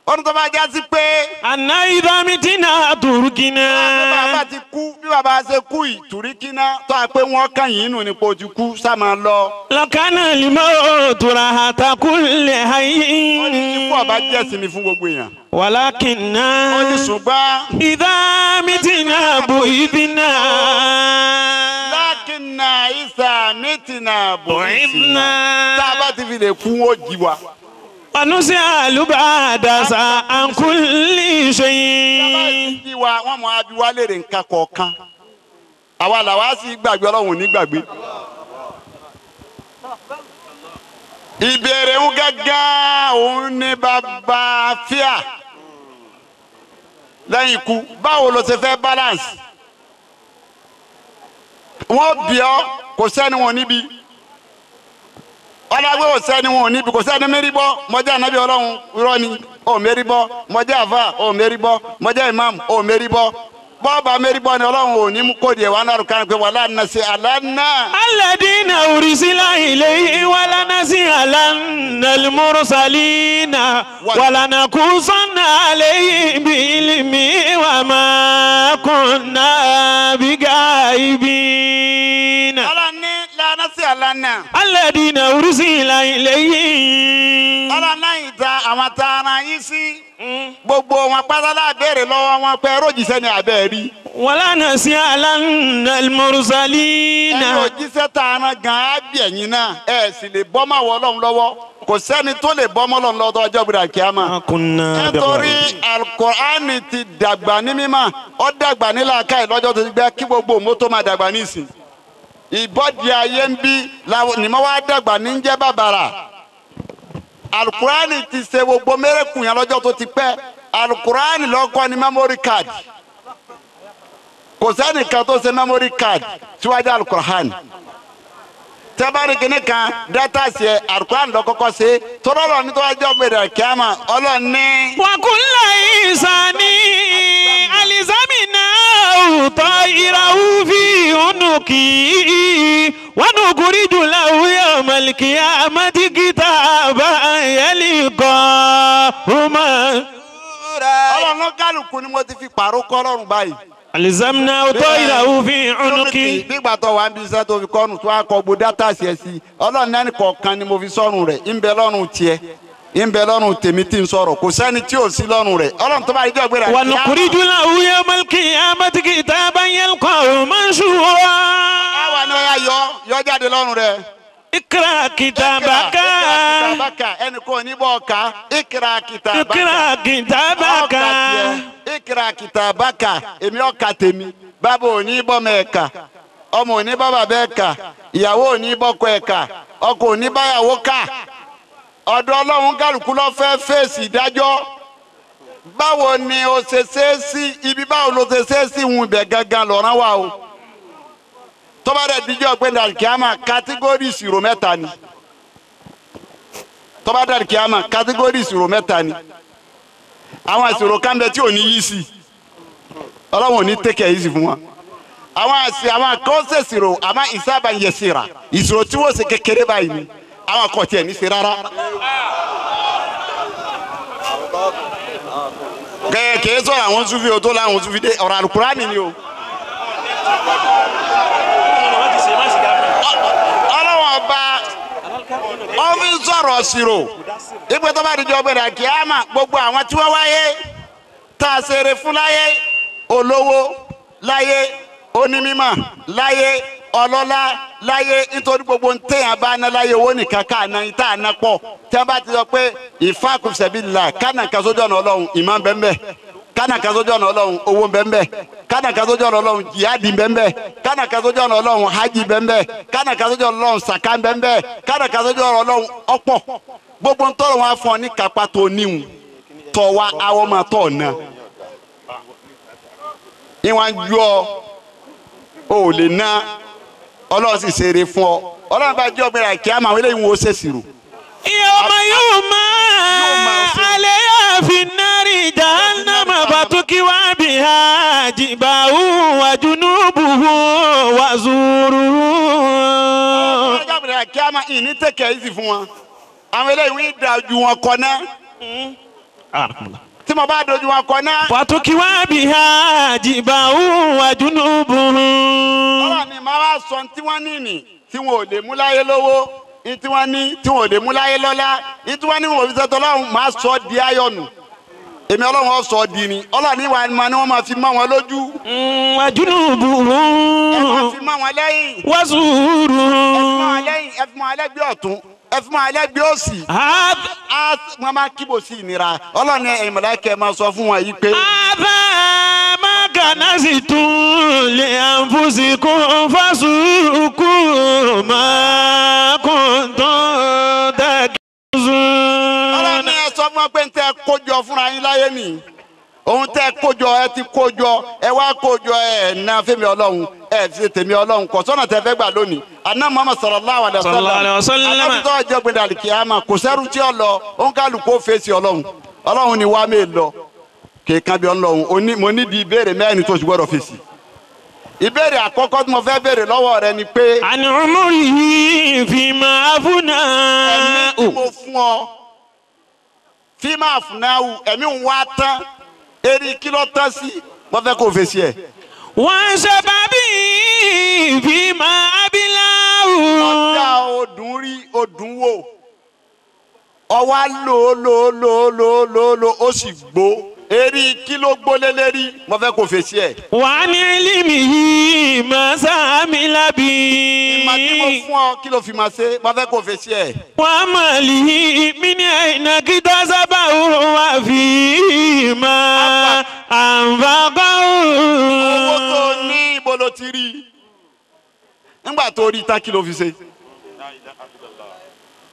ó ní tó bá já sí pé. Àná ìdámìtìnà tùrìkìnà. Bí bàbá ti kú bí bàbá ṣe kú yìí tùrìkìnà tó a pé wọ́n kàn yín nù ní pojú kú sá máa lọ. Làkànà limọ̀ tura dàkúlẹ̀ ayé. Ó ní ikú ọba jẹ́ sinmi fún gbogbo èèyàn. Wàlákìnà. Ó ní ṣùgbọ́n. Ìdámìtìnà bù ìdínà. Lákìnà ìsàmìtìnà bù ìdínà. Tá a bá ti fi lè kú ó jí wa. Anusi alubadasa ankuli ṣeyin. Jí wa wọ́n mọ abiwá léèrè nǹkan kọ̀ọ̀kan. Àwa làwa sì gbàgbé Ọlọ́run ní gbàgbé. Ìbéèrè ń gángan òun ní bàbá fíà lẹ́yìn ikú báwo ló ṣe fẹ́ balance? Wọ́n bí ọ kò sẹ́ni wọn níbi. Ọlọ́gbẹ́ ò sẹ́ni wọn ò níbi kò sẹ́ni mérí bọ́ mọ́jà ànábì Ọlọ́run irọ́ ni ò mérí bọ́ mọ́jà àfà ò mérí bọ́ mọ́jà imam ò mérí bọ́ bọ́ọ̀bà mérí bọ́ ni Ọlọ́run ò ní mú kóòdì ẹ̀ wà náà kàn pé wàhálà náà ṣe àlànà. Alladina ursila ilayhi wala nas'alanna al-mursalina wala naqussanna alayhim bi-ilmi wa ma kunna bi-ghaibin. Ọlọ́ni lana sí àlànà. Alladina ursila ilayhi. Ọlọ́ni ìta àwọn tààrà yín sí. Gbogbo wọn pátá lábẹ́rẹ̀ lọ́wọ́ wọn pé rójìṣẹ́ ni àbẹ́ rí. Wala nas'alanna al-mursalina. Ẹni òjíṣẹ́ tààrà gan-an á bí ẹ̀yin náà ẹ̀ sì lè bọ́ máa wọ Ọlọ́run lọ́wọ́ kò sẹ́ni tó lè bọ́ mọ́ Ọlọ́run lọ́wọ́ ọjọ́ ìgbéra kíámà. Nítorí Al-Qur'ani ti dàgbà ní mímọ́ ó dàgbà ní làákàyè lọ́jọ́ tó ti gbẹ́ kí gbogbo mọ́tò máa dàgbà ní ìsìn. Ìbọ́dì ayé ń bí ni mo wá dàgbà ní jẹ́ bàbàrà. Alukurani ti ṣe gbogbo mẹ́rẹ̀kùn yẹn lọ́jọ́ tó ti pẹ́. Alukurani lọ́kọ́ ni memory card. Kò sẹ́nìkan tó ṣe memory card síwájú alukurani. Tẹ́bárí kìíní kan dátà ṣe alukurani lọ́kọ́kọ́ ṣe tọ́lọ́lọ́ ní tó wájú ọ̀gbẹ̀dẹ̀ kíámà ọlọ́ọ̀ni. Wa kulla insani alizamina ta'irahu fi unuki wa nukhriju lahu yawmal qiyamati kitaban yalqahu manshura. Ọlọ́run kálukú ni mo ti fi pàrọ̀ kọ́ lọ́rùn báyìí. Alizamina ta'irahu fi unuki. Nígbà tó wà ń bí iṣẹ́ tó fi kọ́nù tó wà kọ́ gbó dátà sí ẹ sí ọlọ́run náà kọ̀ọ̀kan ni mo fi sọ́run rẹ̀ ń bẹ lọ́rùn tiẹ̀ ń bẹ lọ́rùn tèmi tí ń sọ̀rọ̀ kò sẹ́ni tí ò sí lọ́rùn rẹ̀ ọlọ́run tó bá rí jọ́ gbéra. Wa nukhriju lahu yawmal qiyamati kitaban yalqahu manshura. Àwa ni ó yà yọ jáde lọ́rùn rẹ̀. Ikra kitabaka. Ẹnì kan ní bọ́ ọ̀ka. Ikra kitabaka. Ikra kitabaka. Ikra kitabaka. Èmi ọ̀ka tèmi. Bàbá ò ní bọ́ mọ ẹ̀ka. Ọmọ ò ní bá bàbá ẹ̀ka. Ìyàwó ò ní bọ́kọ ẹ̀ka. Ọkọ ò ní báyàwó ká. Ọ̀dọ̀ Ọlọ́run kálukú ló fẹ́ fèsì ìdájọ́. Báwo ni o ṣe ṣe é sí ibi báwo ló ṣe ṣe é sí ìhun ibẹ̀ gangan lọ́rán wa o. Tó bá dẹ̀ díjọ́ pé dàríkíámà kátígórì ìṣirò mẹ́ta ni. Tó bá dàríkíámà kátígórì ìṣirò mẹ́ta ni. Àwọn ìṣirò kan bẹ tí ò ní yí sí. Ọlọ́run ò ní tẹ́kẹ̀ yí sí fún wa. Àwọn àṣì àwọn kan ṣe ìṣirò àmọ́ ìsábà ń yẹ síra. Ìṣirò tí wọ́n ṣe kékeré báyìí ni. Àwọn kan tiẹ̀ ní ṣe rárá. Kẹ̀kẹ́ sọ̀rọ̀ àwọn Sufi o tó láwọn Sufi dé ọ̀rọ̀ Àlùkùránì ni o. Ọlọ́wọ́n ọba ọ́fíìsì ọ̀rọ̀ ṣirò ìpè tó bá di jọ gbẹ̀dẹ̀ kíámà gbogbo àwọn tí wọ́n wáyé tá a ṣeré fún láyé olówó láyé onímímọ̀ láyé ọlọ́lá láyé nítorí gbogbo ntẹ̀yàn bá ná láyé owó nìkan ká ná tá a ná pọ̀ tí wọ́n bá ti sọ pé ìfàkùsẹ̀bí là kánà kan sójú ọ̀nà ọlọ́run ìmọ̀ bẹ́ẹ̀ kánà kan sójú ọ̀nà ọlọ́run owó bẹ́ẹ̀ kánà kan sójú ọ̀nà ọlọ́run jihadi bẹ́ẹ̀ kánà kan sójú ọ̀nà ọlọ́run hajj bẹ́ẹ̀ kánà kan sójú ọ̀nà ọlọ́run sàkán bẹ́ẹ̀ kánà kan sójú ọ̀nà ọlọ́run ọ̀pọ̀ gbogbo ntọ́rọ̀ wọn fún ọ ní kápá tó níwùn tọ́ wa awọ́ máa tọ̀ ọ̀nà ìwọ̀n ju ọ ò lè ná ọlọ́run sì ṣeré fún ọ ọlọ́run bá jẹ́ ọ̀gbìn àkíyàmá àwọn eléyìí wọn ó ṣèṣirò. يوم يوم عليها في النار جهنم فتكوى بها جباههم وجنوبهم وزورهم. ọlọ́run ọ̀gbìn àkíyàmá ìní tẹ̀kẹ̀ yìí sì fún wọn àwọn eléyìí wọn da ojú wọn kọ náà tí mo bá dojú wọn kọ náà. فتكوى بها جباههم وجنوبهم. ọlọ́run ni màá wá sọ tí wọ́n ní nì tí wọn ò lè mú láyé lówó ní tí wọ́n ní tí wọn ò lè mú láyé lọ́lá ní tí wọ́n ní wọn ò fi sẹ́tọ̀ ọlọ́run máa sọ ọ́ di ayọ̀nù èmi ọlọ́run ó sọ ọ́ di ni ọlọ́run ní ìwà ni wọ́n máa fi mọ́ wọn lójú وجنوبهم ẹ máa fi mọ́ wọn lẹ́yìn ẹ fi mọ́ وزورهم. wọn lẹ́yìn ẹ fi mọ́ wọn lẹ́gbẹ̀ẹ́ ọ̀tún ẹ fi mọ́ wọn lẹ́gbẹ̀ẹ́ òsì هذا á wọ́n máa kíbò sí ìnira ọlọ́run ní ẹ̀yin màláíkà ẹ máa sọ fún wọn yìí pé هذا ما كنزتم لأنفسكم فذوقوا ما كنتم تكنزون. ọlọ́run ní ẹ sọ fún wọn pé ń tẹ́ kójọ fúnra yín láyé nìyí òun tẹ́ kójọ ẹ ti kójọ ẹ wá kójọ ẹ ná fẹ́mi ọlọ́run ẹ fi tèmi ọlọ́run kò sọ́nà tẹ́ fẹ́ gbà lónìí aná Muhammad sallallahu alaihi wasallam anábìtọ́ ọjọ́ gbẹdẹ àlìkíyàmà kò sẹ́rù tí ọ lọ òun kálukú ó fèsì ọlọ́run ọlọ́run ni wàá mi lọ kéèkan bí ọlọ́run mo ní di ìbéèrè mẹ́rin tó ti gbọ́dọ̀ fèsì ìbéèrè àkọ́kọ́ tí mo fẹ́ béèrè lọ́wọ́ rẹ ni pé. àní umrihi fima afuna. ẹ̀mí tí mo fún ọ fima afunahu ẹ̀mí ń wá tán eri kí ló tán sí mo fẹ́ kó fèsì ẹ̀. wọ́n ṣe bàbí fima abiláhu. ọ̀dà ọdún rí ọdún wò ọwá lò lò lò lò lò lò ó sì gbó eri kí ló gbólé lérí mo fẹ́ kó fèsì ẹ̀. wà á ní límì yìí mà sáàmì lábì. ìmọ̀ tí mo fún ọ kí ló fi máa ṣe mo fẹ́ kó fèsì ẹ̀. wà á mà lì í mí ní àìnà kí dásábà wà fi mà àǹfààkọ́. owó tó ní ibo ló ti rí nígbà tó rí tán kí ló fi ṣe.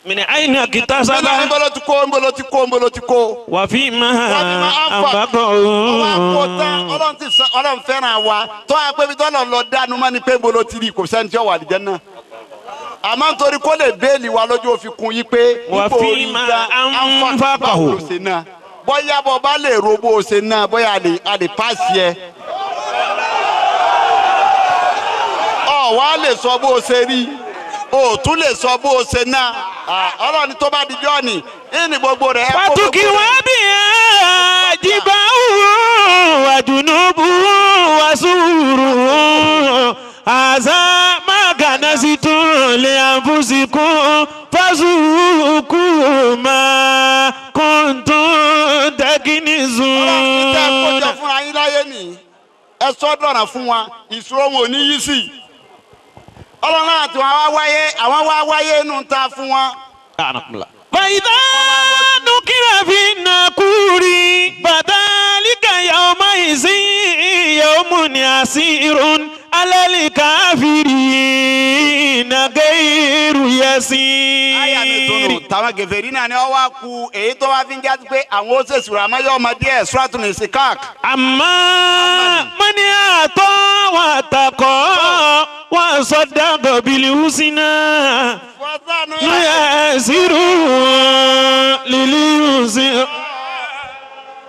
mí ní àìnà kí dásábà. níbo ló ti kó níbo ló ti kó níbo ló ti kó. wà fi mà àǹfààkọ́. ọwọ́ àpò tán ọlọ́run ti sọ ọlọ́run fẹ́ràn wa tó a pé bí tọ́lọ̀ lọ dánú mọ́ ni pé níbo ló ti rí kò sẹ́ni tí ó wà lìjẹ́ náà. àmọ́ nítorí kó lè béèlì wa lójú òfin kun yí pé wà níbo fi orí mà tán àǹfààkọ́. ló ṣe náà bóyá bọ́ bá lè ro bó o ṣe náà bóyá a lè pàṣẹ ẹ. ọ̀ wá lè sọ bó o ṣe rí o tún lè sọ bó o ṣe náà ọlọ́run tó bá di jọ́ọ̀nì ìní gbogbo rẹ̀ ẹ kó gbogbo Fatuki rẹ̀. wa biya jibahu wa junubu wa suru aza maganasitu li anfusikum fazuku ma kuntum Ọlọ́run tẹ́ takinizun. kójọ fúnra yín láyé nìyí ẹ sọ dọ̀nà fún wa ìṣòro wọn ò ní yí sí ọlọ́run àti wọn wá wáyé àwọn wá wáyé inú ta fún wọn. فإذا نكر في الناقور فذلك يومئذ يوم عسير على الكافرين غير àyà mi tún nù يسير. táwọn gèfèrí náà ni wọ́n wá ku èyí tó wá fi ń jáde pé àwọn ó ṣèṣù rà máyọ́ ọmọdé ẹ̀ sùràtún ní sikak. أما من أعطى واتقى وصدق بالحسنى نيسره لليسر.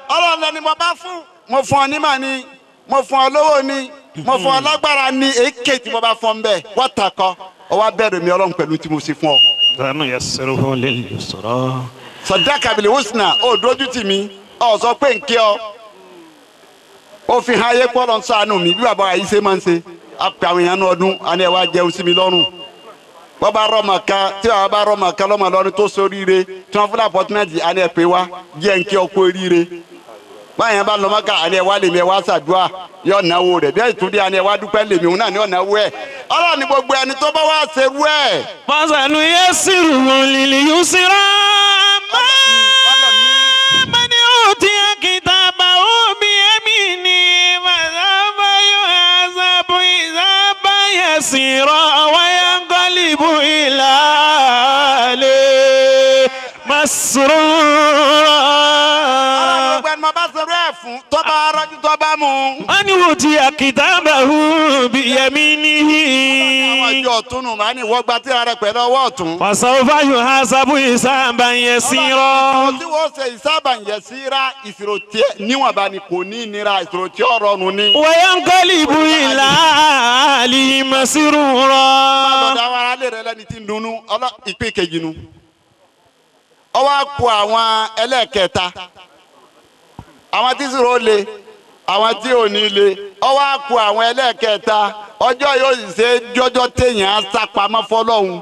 ọlọ́run lẹni mo bá fún mo fún ọ nímọ̀ ni mo fún ọ lówó ni mo fún ọ lágbára ni èké tí mo bá fún ọ bẹ́ẹ̀ wọ́n takọ ọ wá bẹ̀rù mi ọlọ́run pẹ̀lú tí mo ṣe fún ọ. سنيسره لليسرى. sọdáka bìlì húsìnà ó dójú tì mí ọ sọ pé nkí ọ ó fi hàn ayé pọ́ lọ́n ṣàánú mi bí bàbá yìí ṣe máa ń ṣe àpè àwọn èèyàn ní ọdún àní ẹ̀ wá jẹun sí mi lọ́rùn wọ́n bá rọ́ọ̀mà kan tí bàbá bá rọ́ọ̀mà kan lọ́mọ lọ́rùn tó soríire tí wọ́n fún apọ́tímẹ́ǹtì àní ẹ̀ pé wá jẹ́ nkí ọ kú oríire Báyẹn bá lọ Mákà àní ẹ wá lèmi ẹ wá ṣàdúrà yóò náwó rẹ̀ bí ìtúndí àní ẹ wá dúpẹ́ lèmi òun náà ní ọ̀nàwó ẹ̀. Ọlọ́run ní gbogbo ẹni tó bá wá ṣerú ẹ̀. Fọ́sànù yẹ sírù lílì yóò síra máa ní ó ti kìtàbà ó bí ẹ̀mí ni màsáfà yóò ẹ̀sàbù ìsábà yẹ sírọ̀ wáyà ń kọ́lìbù ìlàlẹ̀ masrura. Ọlọ́run gbogbo ẹni mo bá ṣerú ẹ̀ fún tó bá rọ́jú tó bá mú. Wọ́n ní ó ti kìtàbà ó bí ẹ̀mí níhì. Àwọn ìjọ ọ̀tún nù máa ní ìwọ gba tíra rẹ pẹ̀lú ọwọ́ ọ̀tún. Fasawfa yuhasabu hisaban yasira. Ọlọ́run tí wọ́n ṣe hisaban yasira ìṣirò tiẹ̀ níwọ̀nba ni kò ní nira ìṣirò tí ó rọrùn ni. Wa yanqalibu ila ahlihi masrura. Lọ́dọ̀ àwọn aráalé rẹ lẹ́ni tí ń dunnú ọlọ́ ìpín kejì nu. Ó wá kù àwọn ẹlẹ́ẹ̀kẹta. Àwọn tí ìṣirò le, àwọn tí ò ní le. Ó wá kù àwọn ẹlẹ́ẹ̀kẹta. Ọjọ́ yóò sì ṣe jọjọ́ téèyàn á sá pamọ́ fọlọ́hun.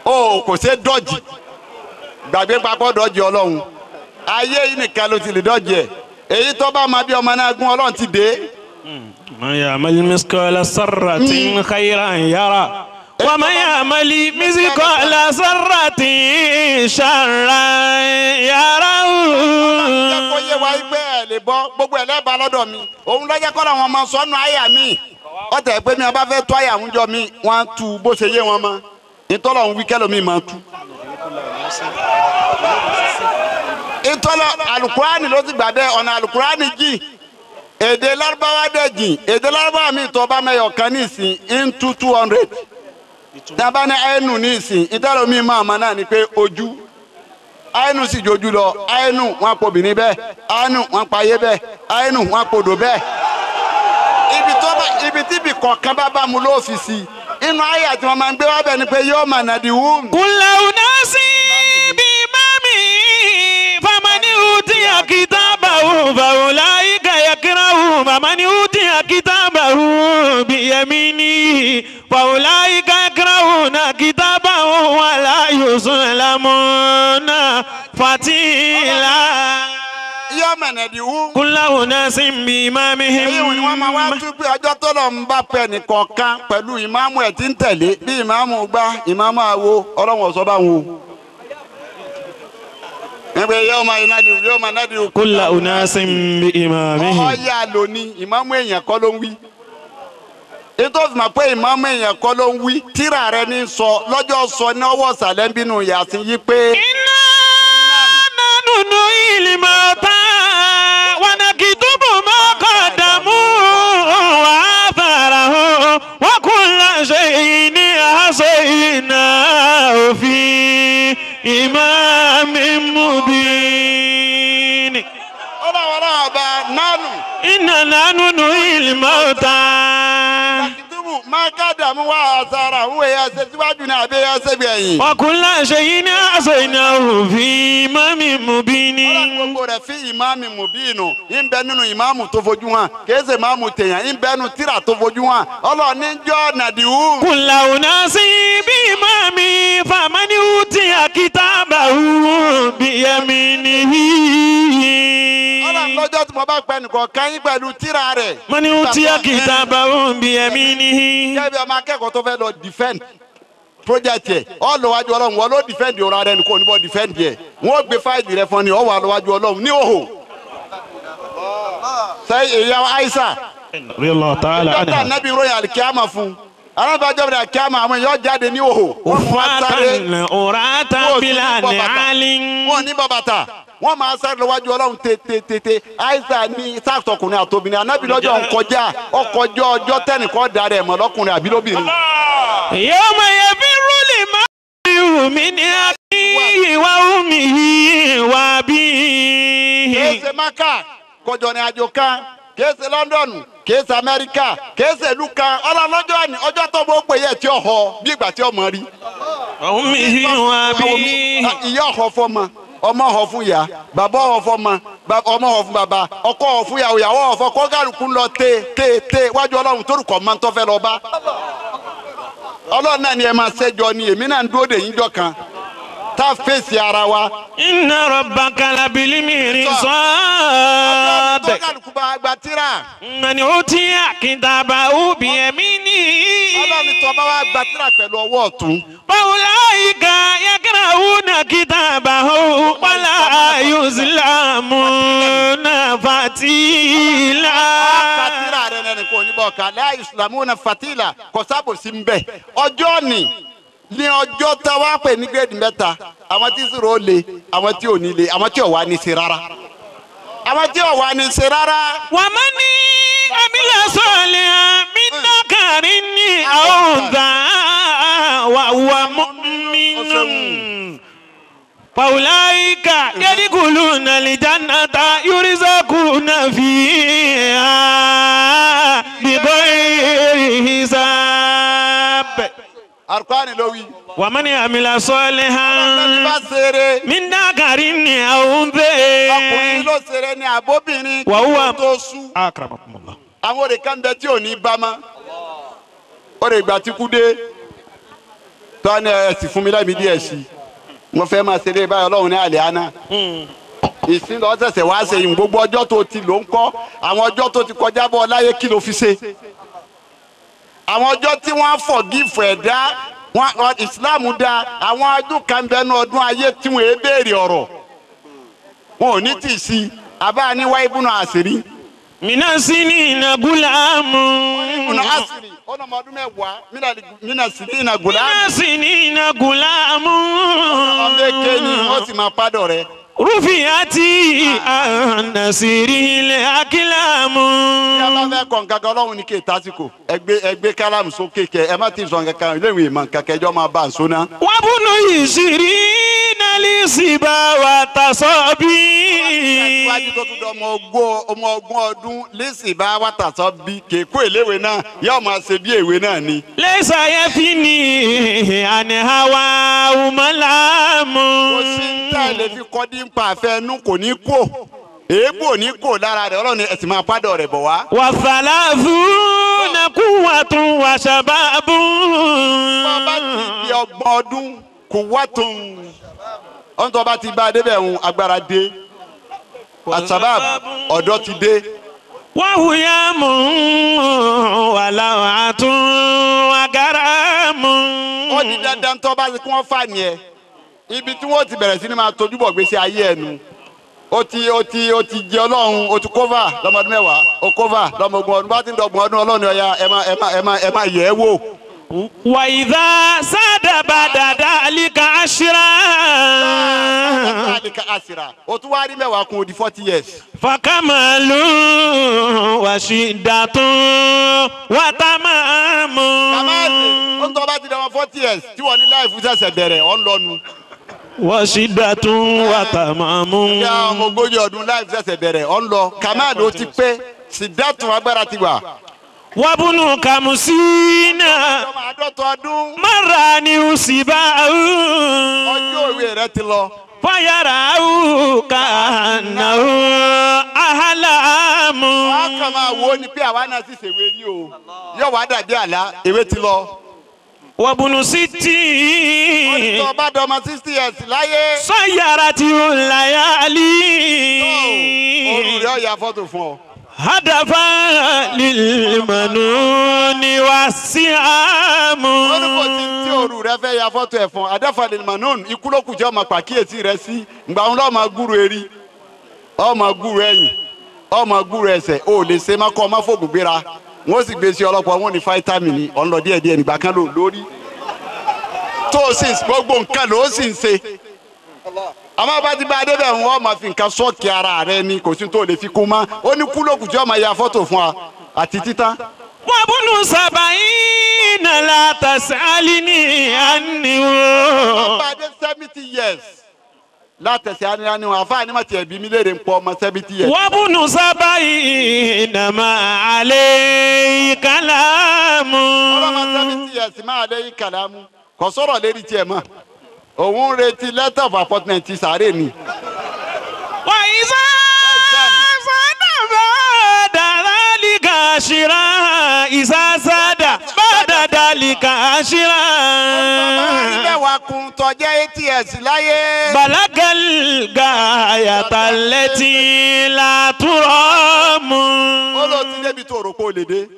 O kò ṣe dọ́jì. Gbàgbé papọ̀ dọ́jì Ọlọ́hun. Ayé yìí nìkan ló ti lè dọ́jì ẹ̀. Èyí tó bá máa bí ọmọ náà gún Ọlọ́run ti dé. Man ya'mal mithqala sarratin khayran yara. Wa man ya'mal mithqala sarratin sharran yara. Jẹ́ kó yé wa pé ẹ̀ lè bọ́ gbogbo ẹ̀ lẹ́ẹ̀bà lọ́dọ̀ mi. Òun lọ́jọ́ kọ́ làwọn ọmọ sọ́nù àyà mi. Ọ̀tẹ̀ pé mi ọba fẹ́ tó àyà àwùjọ mi, wọ́n á tu bó ṣe yé wọn mọ́. Ìtọ́lọ̀ ń wí kẹ́lòmíì máa tu. Ìtọ́lọ̀ alukurani ló ti gbà bẹ́ẹ̀ ọ̀nà alukurani jì. Èdè Lárúbáwá dẹ̀ jìn. Èdè Lárúbáwá mi tó bá mẹ́yọ̀ kan ní ìsìn ń tú 200. Tábà ní ẹnu ní ìsìn ìtọ́lọ̀ mi máa ma náà ni pé ojú. Àìnù sì jojú lọ, àìnù wọn pò obìnrin bẹ́ẹ̀, àìnù wọn pa ayé bẹ́ẹ̀, àìnù wọn podò bẹ́ẹ̀. Ibi tí ibi kọ̀ọ̀kan bá bá mu ló fi sí. Inú ayé àti wọn máa ń gbé wá bẹ́ẹ̀ ni pé yóò mà nàdí wù. Kulla unasi bi imami famani utiya kitabahu faulaika yakrahu famani utiya kitabahu biyaminihi faulaika yakrahuna kitabahu wala yuzlamuna fatila. Yóò mà nàdí wù. Kulla unasi bi imamihim. Èyí ni wọ́n máa wá tún pé ọjọ́ tó lọ ń bá pẹ́ nìkọ̀ọ̀kan pẹ̀lú ìmáàmù ẹ̀ tí ń tẹ̀lé bí ìmáàmù gbá ìmáàmù àwo Ọlọ́run ọ̀sọ́ bá wọn o. Nígbà yóò máa nádìí yóò máa nádìí. Kulla unasi bi imamihim. Ọ̀ya lò ní ìmáàmù èèyàn kọ́ ló ń wí. Ètò ìfìmọ̀ pé ìmáàmù èèyàn kọ́ ló ń wí. Tíra rẹ ní sọ lọ́jọ́ sọ ní ọwọ́ ìsàlẹ̀ ń bínú Yàsín yí pé. Inna nahnu nuhyil mauta wa naktubu ma qaddamu wa atharahum wa kulla shay'in ahsaynahu fi imamin mubin. Ọlọ́run ọba nánú. Inna nahnu nuhyil mauta. Máa kádàmú wá àṣàrà òun èèyàn ṣe síwájú ní àbí èèyàn ṣe gbẹ̀yìn. Wa kulla shay'in ahsaynahu fi imamin mubin. Ọlọ́run gbogbo rẹ̀ fi ìmáàmì mubin ń bẹ nínú ìmáàmù tó fojú hàn kìí ṣe ìmáàmù tèèyàn ń bẹ nínú tírà tó fojú hàn. Ọlọ́run ní jọ́ nàdìwú. Kulla unasi bi imami famani utiya kitabahu biyaminihi. Ọlọ́run lọ́jọ́ tí mo bá pẹ́ nìkan kẹ́yìn pẹ̀lú tírà rẹ̀. Mani utiya kitabahu biyaminihi. Jẹ́ bí ọmọ akẹ́kọ̀ọ́ tó fẹ́ lọ defend project yẹ ọ lọ wájú Ọlọ́run wọ́n ló defend ọ̀rọ̀ rẹ nìkan oníbọ̀ defend yẹ wọ́n gbé fáìlì rẹ fún ni ọ wà lọ wájú Ọlọ́run ní òhò. Sẹ́yìn èyí àwọn Aisha Radiyallahu ta'ala dókítà anha. Nabi ròyìn alikiyama fún alábàájọ́ bẹ̀rẹ̀ alikiyama àwọn èèyàn jáde ní òhò. Wọ́n máa sáré Ufatan uratan bila ni'alin. wọ́n ní bàbàtà wọ́n máa sáré lọ́wájú Ọlọ́run tètè. Aisha ní sàtọkùnrin àtobìnrin Ànábì lọ́jọ́ nkọjá ọkọjọ́ ọjọ́ tẹ́nìkan darẹ̀ mọ́ lọ́kùnrin àbí lóbìnrin. Yawma yafirru al-mar'u min akhihi wa ummihi wa abihi. Kìí ṣe Maka kọjọ ní àjò kan kìí ṣe London kìí ṣe Amẹ́ríkà kìí ṣe ìlú kan ọlọ́lọ́jọ́ àní ọjọ́ tó bó pè yẹ tí ó họ bí ìgbà tí ó mọ rí. Wa ummihi wa abihi. Ìyá ọ̀họ́ fọmọ ọmọ ọ̀họ́ fún ìyá bàbá ọ̀họ́ fọmọ ọmọ ọ̀họ́ fún bàbá ọkọ ọ̀họ́ fún ìyàwó ìyàwó ọ̀họ́ fọkọ kálukú lọ té té té wájú Ọlọ́run torúkọ máa ń tọ́fẹ́ lọ bá. Ọlọ́run náà ni ẹ máa ṣẹ́jọ ni èmi náà ń dúró dè yín jọ kan. tá a fèsì ara wa. Inna rabbaka labil mirsad. Ọjọ́ tó kálukú bá gba tírà. Man utiya kitabahu biyaminihi. Ọlọ́run tó bá wá gba tírà pẹ̀lú ọwọ́ ọ̀tún. Faulaika yakrahuna kitabahum wala yuzlamuna fatila. Fatila rẹ̀ nẹ́ni kò ní bọ̀ ká la yuzlamuna fatila kò sábò sí ń bẹ̀. Ọjọ́ ni ní ọjọ́ tá a wá pè ní gírèdì mẹ́ta, àwọn tí sọ̀rọ̀ ó le, àwọn tí ò ní le, àwọn tí ò wá ní ṣe rárá. Àwọn tí ò wá ní ṣe rárá. Wa man amila salihan min dhakarin aw untha wa huwa mu'minun faulaika yadkhuluna al-jannata yurzaquna fiha bighayri hisab. Al-Qur'ani ló wí. Wa man amila salihan bá ṣeré. min dhakarin aw untha. Ọkùnrin ló ṣeré ni àbóbìnrin Wa huwa tó sú. Akramakumullah. Àwọn òrè kan bẹ tí ò ní bá mọ́. Òrè ìgbà tí kú dé. Tọ́ ni ẹ sì fún mi lẹ́mìí díẹ̀ sí i. Mo fẹ́ máa ṣeré báyìí Ọlọ́run ní àlẹ́ àná. Ìsìn lọ ṣẹ̀ṣẹ̀ wá ṣe ìhùn gbogbo ọjọ́ tó ti lò ń kọ́. Àwọn ọjọ́ tó ti kọjá bọ́ láyé kí ló fi ṣe. Àwọn ọjọ́ tí wọ́n forgive ẹ̀dá wọn Ìsìláàmù dá àwọn ọdún kan bẹnu ọdún ayé tí wọ́n béèrè ọ̀rọ̀. Wọn ò ní tì sí àbá ní wáyé búnú àṣírí. Mina sinina gulamu. Búnú àṣírí ọ̀nà ọmọ ọdún mẹ́wàá mina sinina gulamu. Mina sinina gulamu. Ọmọ èké ni wọ́n sì máa pádọ̀ rẹ̀. Rufiyati anasiri ilẹ̀ akilamu. Bí a bá fẹ́ kọ̀ nǹkan kan Ọlọ́run ní kí ètásìkò ẹgbẹ́ kálámù sókè kẹ ẹ má ti sọ nǹkan kan ilé ìwé ìmọ̀ nǹkan kẹjọ́ máa bá a sọ náà. Wabunu ìṣirí nálí síbá wa tasọ́ bí. Síwájú tó tún dọ ọmọ ogún ọdún lẹ́sìn bá wa tàṣọ bí kéèkó ìléwé náà yóò máa ṣe bí èwe náà ni. Lẹ́sà yẹ fi ní àníhàwá ọmọláàmú. Kò sí ń tà lè fi kọ́ dín pa àfẹ́ ẹnu kò ní kó èébù ò ní kó lára rẹ̀ Ọlọ́run ẹ̀sìn máa pádọ̀ rẹ̀ bọ̀ wá. Wàsálàfù nàkúwàtún wàṣàbàbù. Bàbá ti di ọgbọ̀n ọdún kúwàtún ọ̀n tó bá ti bá a débẹ̀ ń agbára dé àṣàbàbù ọ̀dọ́ ti dé. Wàhùyà mú wàlàwàtún wàgàrà mú. Ó di dandan tó bá ti kí wọ́n fà ní ẹ ibi tí wọ́n ti bẹ̀rẹ̀ sí ni máa tójú bọ̀ gbèsè ayé ẹnu ó ti jẹ Ọlọ́run ó ti kófà lọ́mọdún mẹ́wàá ó kófà lọ́mọdún ọdún bá ti ń dọ̀gbọ̀n ọdún Ọlọ́run ọ̀ya ẹ má yẹ̀ ẹ́ wò. Wàyídá sádàbàdà dálíkà àṣírà. Dálíkà àṣírà o tún wá rí mẹ́wàá kún ó di 40 years. Fàkàmàlú wàṣídàtún wàtàmàmù. Kàmáàlì ó ń tọ́ bá ti dẹ̀wọ̀n 40 years tí wọ́n ní láìfù ṣẹ̀ṣẹ̀ bẹ̀rẹ̀ ọ̀ ń lọ́nu. Wàṣídàtún wàtàmàmù. Ìyá ọmọ ogójì ọdún láìfù ṣẹ̀ṣẹ̀ bẹ̀rẹ̀ ọ̀ ń lọ. Kàmáàlì ó ti pé sídàtún agbára ti wà. Wabunu kamusina. Mara ni usiba. Ọjọ́ òwe rẹ ti lọ. Fayara kànáà ahalamu. Wọ́n kàn máa wo ni pé àwa náà sì ṣèwé rí o. Yóò wá dàbí àlá, ewé ti lọ. Wabunu siti. Ọdún bá dọmọ 60 years láyé. Sọyàrá tí ó láyàlí. Òru rẹ̀ ọ̀yà fọ́tò fún ọ. Hadafa lilmanuni wa siamu. Wọ́n ní kò sí tí òru rẹ fẹ́ ya fọ́tò ẹ̀ fún. Hadafa lilmanuni ikú ló kù jẹ́ ọmọ pàkíyèsí rẹ sí. Ìgbà wọn lọ́ọ́ máa gúrò erí, ọ́ máa gúrò ẹ̀yìn, ọ́ máa gúrò ẹsẹ̀. O lè ṣe má kọ́ ọ má fògùn gbéra. Wọ́n sì gbé sí ọlọ́pàá wọn ní fáítámì ní ọ̀n lọ díẹ̀díẹ̀ nígbà kan lò lórí. Tó o sì gbogbo nǹkan ló sì ń ṣe. Àmọ́ bá ti bá a débẹ̀ wọ́n máa fi nǹkan sọ́ọ̀kì ara rẹ ni kò sí tó lè fi kún mọ́ ó ní kúlòkù tí wọ́n máa ya fọ́tò fún wa àti títán. Wabunu sabayina la tasalini anniwo. Bàbá dé 70 years látẹ̀sẹ̀ àníyànjú àfáà ní ma tiẹ̀ bí mi léèrè ń pọ̀ ọmọ 70 years. Wabunu sabayina ma alayhi kalamu. Ọlọ́mọ 70 years ma alayhi kalamu kò sọ̀rọ̀ lérí tiẹ̀ mọ́. Òun retí letter of appointment ti sàárè ni. Wàyíṣà sádà bá dàlíkà ṣíra ìṣà sádà bá dàlíkà ṣíra. Bàbá wa mẹ́wàá kún tó jẹ́ 80 years láyé. Balagal gayata lati la turamu. Ó lọ ti débi tó rò pé o lè dé.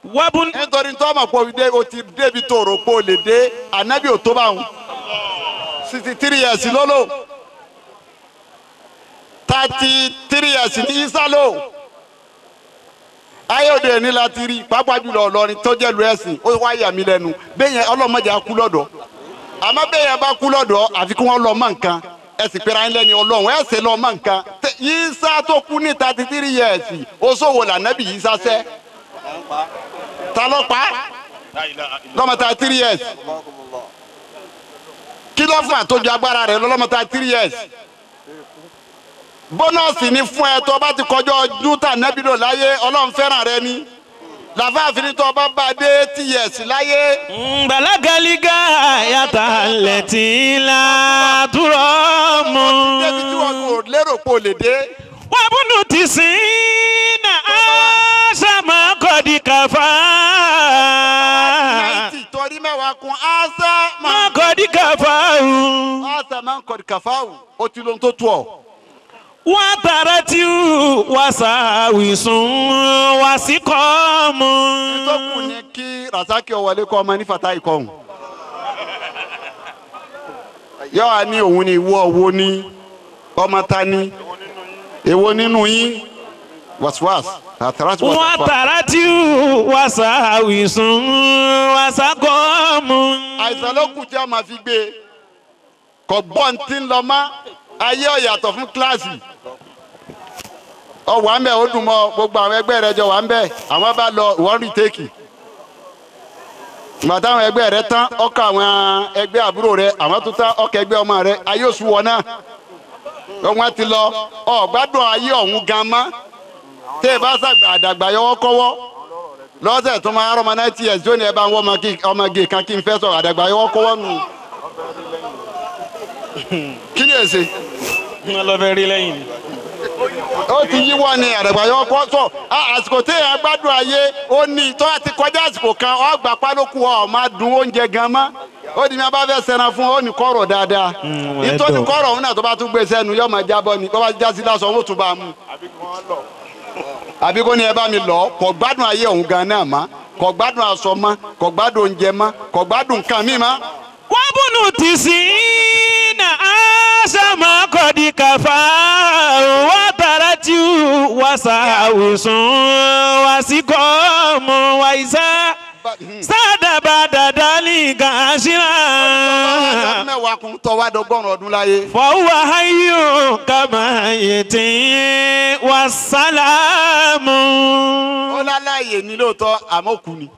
Wabun. Nítorí tó mọ̀ pé o ti débi tó rò pé o lè dé, ànábì ò tó bá wọn. 63 years ló lò. 33 years ní Isa lò. Ayé òde ní láti rí, pàápàá jùlọ Ìlọrin tó jẹ́ lu ẹ̀sìn, ó wá yà mí lẹ́nu. Bẹ́ẹ̀ yẹn ọlọ́mọdé á kú lọ́dọ̀. Àmọ́ bẹ́ẹ̀ yẹn bá kú lọ́dọ̀, àfi kí wọ́n lọ mọ́ nǹkan. Ẹ sì pera ẹ̀ lẹ́ni Ọlọ́run, ẹ sì lọ mọ́ nǹkan. Isa tó kú ní 33 years, ó sòwò lànàbì Isa sẹ́. Ta ló pa? Lọ́mọ 33 years. Kí ló fún àtọ́jú agbára rẹ̀ lọ́mọ 33 years? Bonus ni fún ẹ tó bá ti kọjọ́ ọdún tà nẹ́bí lò láyé, Ọlọ́run fẹ́ràn rẹ ni. Làfáàfin ni tó bá bá dé 80 years láyé. Balagal gayata lati la turamu. Débi tí wọn kò lérò pé o lè dé. Wabunu tisina asama kodi kafa. 90 torí mẹ́wàá kún asa Ma kodi kafa. Asa máa ń kọ̀dí kàfáwù, ó ti lóhun tó tu ọ̀. Watarati wasawisun wasikomu. Ìtọ́kù ni kí Rasaki ọ̀wọ́lé kọ́ ọmọ ní Fatai kọ́hún. Yọ wá ní òun ni ìwọ wo ni ọmọ ta ni èwo nínú yín wàsíwàs àtàràtì wàsíwàs. Watarati wasawisun wasakomu. Àìsàn ló kù tí a máa fi gbé e. Kò gbọ́n tí ń lọ mọ́, ayé ọ̀yàtọ̀ fún kíláàsì. Ọ wà ń bẹ̀, ó dùn mọ́ gbogbo àwọn ẹgbẹ́ rẹ jọ wà ń bẹ̀, àwọn bá lọ ìwọ́n rí téèkì. Ìgbà táwọn ẹgbẹ́ rẹ tán, ọkọ àwọn ẹgbẹ́ àbúrò rẹ, àwọn tó tán, ọkọ ẹgbẹ́ ọmọ rẹ, ayé òṣù wọ náà. Wọ́n ti lọ, ọ̀gbádùn ayé ọ̀hún gan mọ́. Tẹ́ ẹ bá sàgbà àdàgbà yọwọ́ kọ́wọ́. Lọ́sẹ̀ tó máa rọ́mọ 90 years jóni ẹ bá ń wọ́ ọmọge kan kí n fẹ́ sọ̀rọ̀ àdàgbà yọwọ́ kọ́wọ́ nù. Kí ni èsì? Wọ́n lọ fẹ́ rí lẹ́yìn ni. Ó ti yíwọ́ ni àdàgbà yọwọ́ kọ́ sọ. Àsìkò tí èèyàn gbádùn ayé ó ní tó ti kọjá àsìkò kan, ó gbà pálókù ọ̀ máa dùn oúnjẹ gan mọ́. Ó di mi a bá fẹ́ sẹ́ran fún ó ní kọ́rọ̀ dáadáa. Ìtọ́ni kọ́rọ̀ òun náà tó bá tún gbé sẹ́nu yóò máa jábọ́ ni, bó bá já sí lásán ó tún bá a mú. Àbí kó ní ẹ bá mi lọ, kò gbádùn ayé òun gan náà mọ́, kò gbádùn aṣọ mọ́, kò gbádùn oúnjẹ mọ́, kò gbádùn nǹkan mi mọ́. Wabunu tisina asama kodi kafa watarati wasawisun wasikomu waisa sadaba dadali gashira. Ọdún mẹ́wàá kún tọ́ wá dọ́gọ́rùn ọdún láyé. Fọwọ́ hayu kama yeti wasalamu. Ó láláyè ní lóòótọ́, àmọ́ kú ni.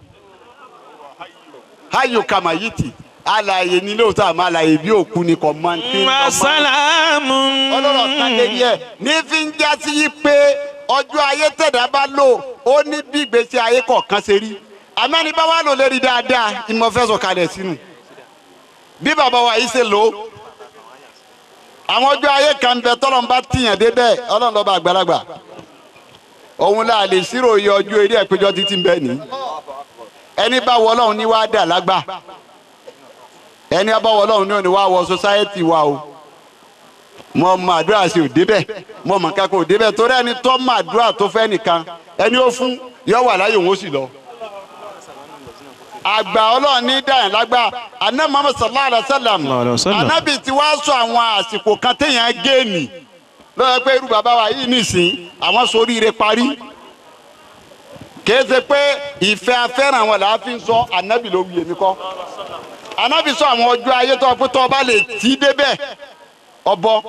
Hayu kama yiti. Alààyè ní lóòótọ́, àmọ́ alààyè bí òkú ni kò mọ ní lọ́mọ. Wasalamu. Ọlọ́rọ̀ tán lé díẹ̀ ní fi ń já sí yí pé ọjọ́ ayé tẹ̀dá bá lò ó ní bí ìgbésí ayé kọ̀ọ̀kan ṣe rí. Àmọ́ ẹni bá wà lò lérí dáadáa, ìmọ̀ fẹ́ sọ kalẹ̀ sínú. Bí bàbá wa yìí ṣe lò ó. Àwọn ọjọ́ ayé kan bẹ tọ́lọ́n bá tìyàn débẹ̀, Ọlọ́run lọ́ba àgbàlagbà. Òun là lè ṣírò iye ọjọ́ eré ẹ̀pẹ́jọ́ títí ń bẹ ní. Ẹni bá wọ Ọlọ́run ní wàá dà lágbà. Ẹni bá wọ Ọlọ́run ní òní wàá wọ sọ́sáyẹ́tì wa o. Mo mọ àdúrà sí ò débẹ̀, mo mọ nǹkan kan ò débẹ̀, torí ẹni tó mọ àdúrà tó fẹ́ nìkan, ẹni ó fún yọ wà láyé òun ó sì lọ. Àgbà Ọlọ́run ní dáhùn lágbà, Ànábì Muhammad sallallahu alaihi wasallam, Ànábì tí wàá sọ àwọn àsìkò kan téèyàn géènì lọ́wọ́ pé irú bàbá wa yìí nìsín, àwọn soríire parí. Kìí ṣe pé ìfẹ́ afẹ́ràn àwọn làá fi ń sọ, Ànábì ló wí èmi kọ́. Ànábì sọ àwọn ọjọ́ ayé tó pé tó bá lè tí débẹ̀ ọbọ.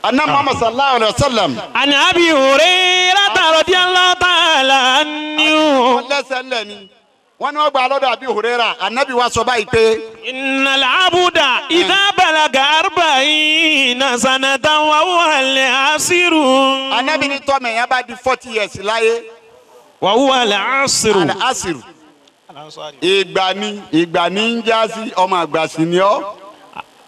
Ànábì Muhammad sallallahu alaihi wasallam. Àní Abi Hurairah radiyallahu ta'ala anhu. Lẹ́sẹ̀ ńlẹ̀ ni. Wọ́n ní wọ́n gba lọ́dọ̀ Abi Hurairah, Ànábì wa sọ báyìí pé. Innal abda idha balaga arba'ina sanatan wa huwa al-asiru. Ànábì ní tọ́mọ̀ ẹ̀yàn bá di 40 years láyé. Wa huwa al-asiru. Al-asiru. Ìgbà ni ìgbà ni ń já sí ọmọ àgbà sí ni ọ́.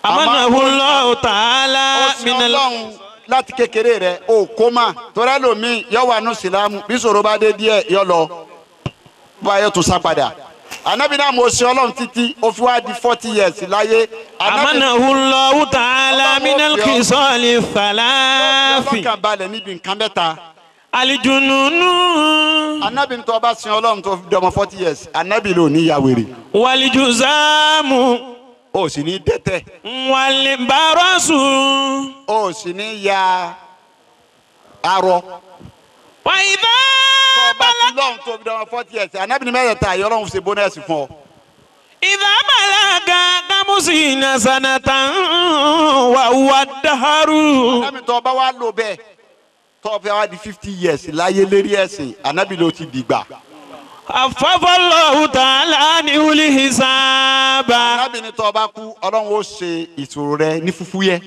Amanahu Allahu ta'ala minal. Ọlọ́run láti kékeré rẹ̀ o kó mà torí ẹlòmíì yọ wà nù sílámù bí sọ̀rọ̀ bá dé díẹ̀ yọ lọ bá yọ tún sá padà. Anabi náà mo ṣe Ọlọ́run títí ó fi wá di 40 years láyé. Amanahu Allahu ta'ala minal khisali thalathi. Ọlọ́kàn balẹ̀ níbi nǹkan mẹ́ta. Alijununu. Anabi tó bá sin Ọlọ́run tó fi dọmọ 40 years anabi ló ní ya wèrè. Walijuzamu. O sì ní dẹ́tẹ̀. Walibarasu. O sì ní ya arọ. Wa idha bá ti lọ́hùn tó fi dọ́wọ́ 40 years anabi ni mẹ́tẹ̀ẹ̀ta yìí Ọlọ́run ṣe bónẹ́sì fún ọ. Idha balaga khamsina sanatan wa huwa daharu. Anabi tó bá wá lò bẹ́ẹ̀ tó fẹ́ wá di 50 years láyé lérí ẹ̀sìn anabi ló ti dìgbà. Afafallahu ta'ala ni uli hisaba. Anabi ni tó bá kú Ọlọ́run ó ṣe ìṣòro rẹ ní fúfúyẹ́.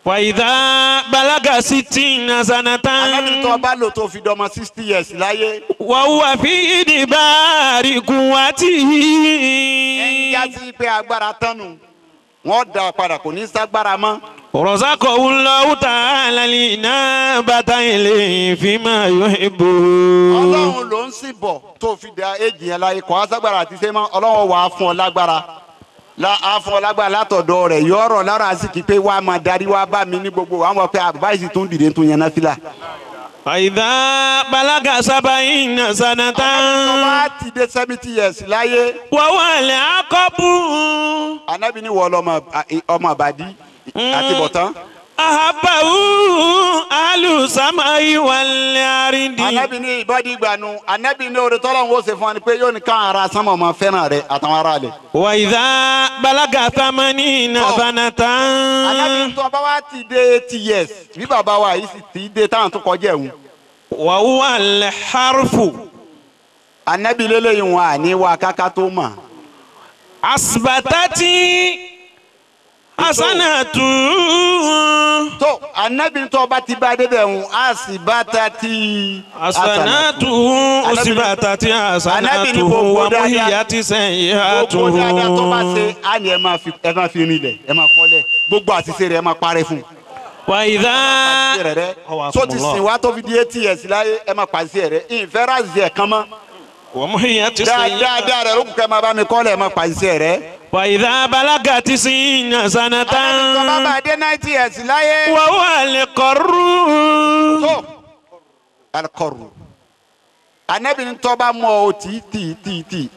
Wa idha balaga sittina sanatan. Anabi tó bá lò tó fi dọ́mọ 60 years láyé. Wa huwa fi idibari quwwatihi. Ẹ ń jásí pé agbára tánu wọ́n dá padà kò ní ságbára mọ́. Razaqahu Allahu ta'ala al-inabata ilayhi fima yuhibbu. Ọlọ́run ló ń sì bọ̀ tó fi da èjì yẹn láyé kò á ságbára àti sẹ́mọ́ Ọlọ́run wà á fún ọ lágbára. Afọlágbá látọ̀dọ̀ rẹ̀ yọ̀rọ̀ lára àsìkí pé wàá máa darí wàá bá mi ní gbogbo àwọn ọ̀pẹ àbáyé tó ń dìde tó yan náfìlà. Àìdá balaga sábàyìn sanatan. Àwọn bá ti dé 70 years láyé. Wọ́n wà lẹ́ akọ́bù. Anábì ní wọ́n ọmọ àbàdí àti bọ̀tán. Ahabahu alusamayi wal aridi. Anabi ní ìbọ́dí ìgbàanu anabi ní orí tọ́lọ́hún ó ṣe fún wa ni pé yóò ní káwọn ará sánmọ̀ máa fẹ́ràn rẹ̀ àtàwọn ará rẹ̀. Wa idha balaga thamanina sanatan. Anabi tó bá wá ti dé 80 years bí bàbá wa yìí sì ti dé táwọn tó kọjá ẹ̀hún. Wa huwa al-harfu. Anabi lélẹ́yìn wọn àní wa káká tó mà. Asbatati asanatu. Tó anabi tó bá ti bá débẹ̀ ń asibata ti. Asanatu osibata ti asanatu wa muhiyati sẹ́yìnhatu. Gbogbo dáadáa tó bá ṣe á ní ẹ máa fi rinlẹ̀ ẹ máa kọ́lẹ̀ gbogbo àṣìṣe rẹ̀ ẹ máa parẹ́ fún un. Wa idha. Tó ti sìn wá tó fi di 80 years láyé ẹ máa pàṣẹ rẹ̀ ìfẹ́ ràzì ẹ̀ kan mọ́. Wa muhiyati sẹ́yìnhatu. Dáadáa rẹ̀ ló kù kẹ́ máa bá mi kọ́lẹ̀ ẹ máa pàṣẹ rẹ̀. Wa idha balaga tisina sanatan. Anabi tó bá bá dé 90 years láyé. Wa huwa al-qarru. Tó al-qarru. Anabi ní tó bá mọ o tí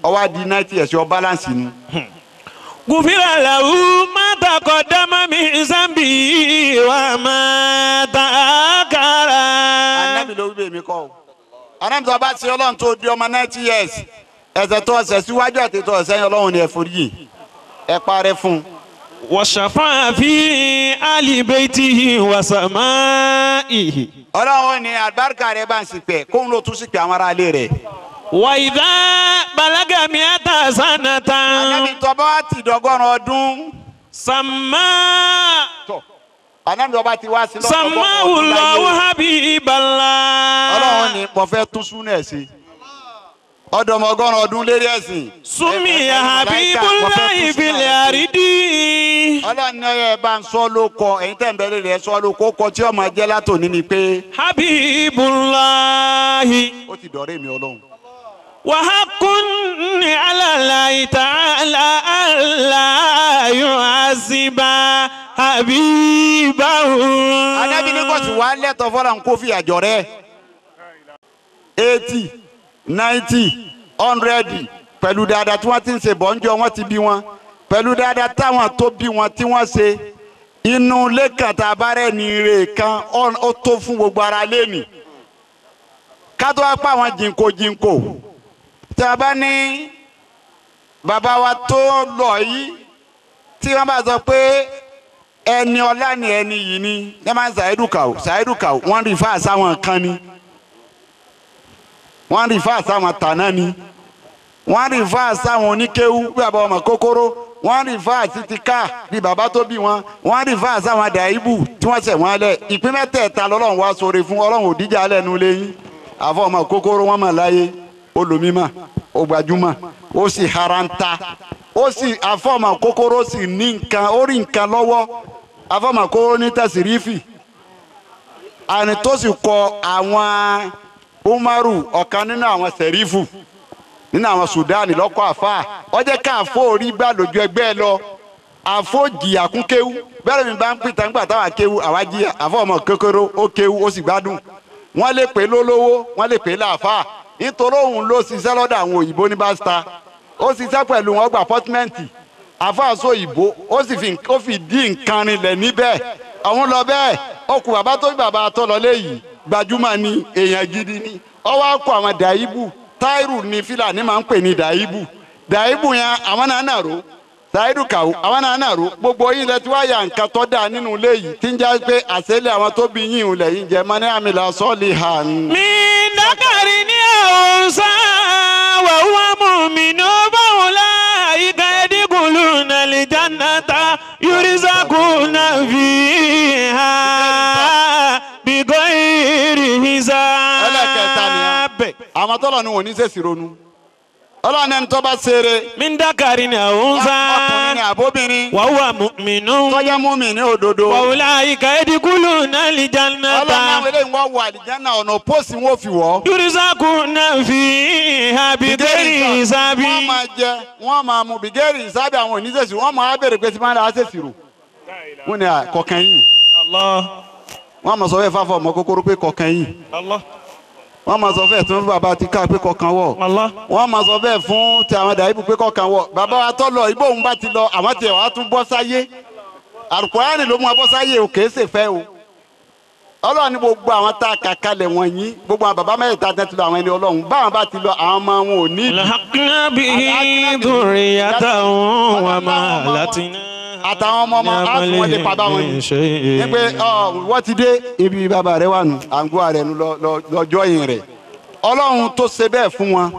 ó wá di 90 years yọ balance nu. Gufira lahu ma taqaddama min zambi wa ma ta'akhkhara. Anabi ló wí bẹ́ẹ̀ mi kọ́ o. Anabi tó bá ṣe Ọlọ́run tó di ọmọ 90 years. Ẹ̀ṣẹ̀ tó ọ̀sẹ̀ síwájú àti tó ọ̀sẹ̀ yẹn Ọlọ́run ni ẹ foríjì. Ẹ parẹ́ fún. Wàṣàfà fi ali baitihi wa samaihi. Ọlọ́run ni àlùbáríkà rẹ̀ bá ń ṣìpẹ̀ kóun ló tún ṣìpẹ̀ àwọn ará ilé rẹ̀. Wa idha balaga mi'ata sanatan. Ànábì tó bá ti dọ́gọ́rùn ọdún. Sàmá. Ànábì tó bá ti wá sí lọ́dọ̀ọ́gọ́rùn ọdún láyé. Sàmáwù lọ́wọ́ habiballah. Ọlọ́run ni mo fẹ́ tún súnà ẹ̀ sí. Ọdọmọgọ́rùn ọdún lérí ẹ̀sìn. Súnmi Habibullahi fil aridi. Ọlọ́run ní ẹ bá ń sọ ló kọ ẹ̀yin tẹ̀ ń bẹ̀rẹ̀ rẹ̀ sọ ló kó kọ tí ọmọ jẹ́ látòní ni pé. Habibullahi. Ó ti dọ̀rẹ́ mi Ọlọ́run. Wa haqqun ala Allahi ta'ala alla yu'azziba habibahu. Ànábì ní kò sí wàá lẹ́tọ̀ fọ́ra ń kó fi àjọ rẹ̀. 80 90 100 pẹ̀lú dáadáa tí wọ́n ti ń ṣe bọ́njọ́ wọ́n ti bí wọn pẹ̀lú dáadáa táwọn tó bí wọn tí wọ́n ṣe inú lẹ́kàn tá a bá rẹ̀ ní ire kan ó tó fún gbogbo ara lẹ́nì ká tó wá pa àwọn jìnkò jìnkò tí a bá ní bàbá wa tó lọ yìí tí wọ́n bá sọ pé ẹni ọlá ni ẹni yìí ni ẹ máa ń ṣàìdù kàù ṣàìdù kàù wọ́n rí fáà sáwọn kan ni wọ́n rí fáà sáwọn tàná ni wọ́n rí fáà sáwọn oníkéwú bí bàbá ọmọ kókóró wọ́n rí fáà sí ti ká bí bàbá tó bí wọn wọ́n rí fáà sáwọn dàíbù tí wọ́n ṣẹ̀ wọ́n lẹ̀ ìpín mẹ́tẹ̀ẹ̀ta lọ́lọ́run wá sóore fún ọlọ́run òdíjà lẹ́nu lẹ́yìn àfọ ọmọ kókóró wọn mọ̀ láyé olùmímọ̀ ó gbajúmọ̀ ó sì haranta ó sì àfọ ọmọ kókóró sì ní nǹkan ó rí nǹkan lọ́wọ́ àfọ ọmọ kókóró ní tẹ̀sírífì àní tó sì kọ àwọn Umaru ọ̀kan nínú àwọn sẹ̀rífù Nínú àwọn Sudan lọ́kọ̀ àfa ọjẹ́ ká àfọ orí gbà lójú ẹgbẹ́ ẹ lọ àfọ jìyà kún kéwú bẹ́ẹ̀ mi bá ń pìtàn nígbà táwa kéwú àwa jìyà àfọ ọmọ kékeré ó kéwú ó sì gbádùn wọ́n lè pè lólówó wọ́n lè pè láàfà nítorí òun ló ṣiṣẹ́ lọ́dọ̀ àwọn òyìnbó ní báṣítà ó ṣiṣẹ́ pẹ̀lú wọn gba apọ́tímẹ́ǹtì àfọ àṣọ òyìnbó ó sì fi dí nǹkan rinlẹ̀ níbẹ̀ àwọn lọ bẹ́ẹ̀ ó kù bàbá tó bí bàbá tó lọ léyìí gbajúmọ̀ ni èèyàn gidi ni ó wá kó àwọn dàíbù táírù ni fúlàní máa ń pè ní dàíbù dàíbù yẹn àwọn náà nàró táírù kàwó àwọn náà nàró gbogbo yín lẹ tí wàá yà nǹkan tó dáa nínú ilé yìí tí ń já pé àṣẹlẹ̀ àwọn tó bí yín ìhùlẹ̀ yìí jẹ́ mọ́ní àmì là sọ́ọ̀lì hàn. mi dákàrí ní àwòsàn wàhùwà mùmínú báwọn láàyè ká ẹdínkùlù nàlẹ́ jannata yurizakuna fiha bighairi hisab. Ẹlẹ́kẹta nìyẹn àwọn tọ́lọ̀ ni wọ́n ní sèṣì ronú ọlọ́run ẹni tó bá ṣeré. mi dákàrí ní àwòsàn ọkùnrin ní àbóbìnrin wàhùwà mùmínú tọ́jà múmi ní òdodo. wàhùláyìíká ẹdínkùlù nàlẹ́ jannata ọlọ́run àwọn eléyìí wọ́n wọ àlìjánà ọ̀nà pósí wọn fi wọ́. yurizakuna fiha bighairi hisab. wọ́n máa jẹ wọ́n máa mu bìgẹ́rì ìsábì àwọn oníṣẹ́sì wọ́n máa bèrè pé tí máa ń ra ṣèṣì rò. Wọ́n ní kọ̀ọ̀kan yìí. Allah. Wọ́n máa sọ fẹ́ fáfọ́ ọmọ kókóró pé kọ̀ọ̀kan yìí. Allah. Wọ́n máa sọ fẹ́ tún bàbá ti ká pé kọ̀ọ̀kan wọ̀. Allah. Wọ́n máa sọ bẹ́ẹ̀ fún ti àwọn dàíbù pé kọ̀ọ̀kan wọ̀. Bàbá wa tọ́ lọ ibò òun bá ti lọ àwọn tiẹ̀ wàá tún bọ́ sáyé. Àlùkùránì ló mú wa bọ́ sáyé o kèé ṣe fẹ́ o. Ọlọ́run ní gbogbo àwọn tá a kà kalẹ̀ wọ̀nyí gbogbo àwọn bàbá mẹ́ta ti lọ àwọn ẹni Ọlọ́run báwọn bá ti lọ àwọn ọmọ wọn ò ní. لحقنا به ذريتهم وما لتنا àtàwọn ọmọ ọmọ á fún wọn lè pa báwọn ni ní pé wọ́n ti dé ibi bàbá rẹ wà nù àǹgó rẹ nù lọ́jọ́ yìí rẹ̀ Ọlọ́run tó ṣe bẹ́ẹ̀ fún wọn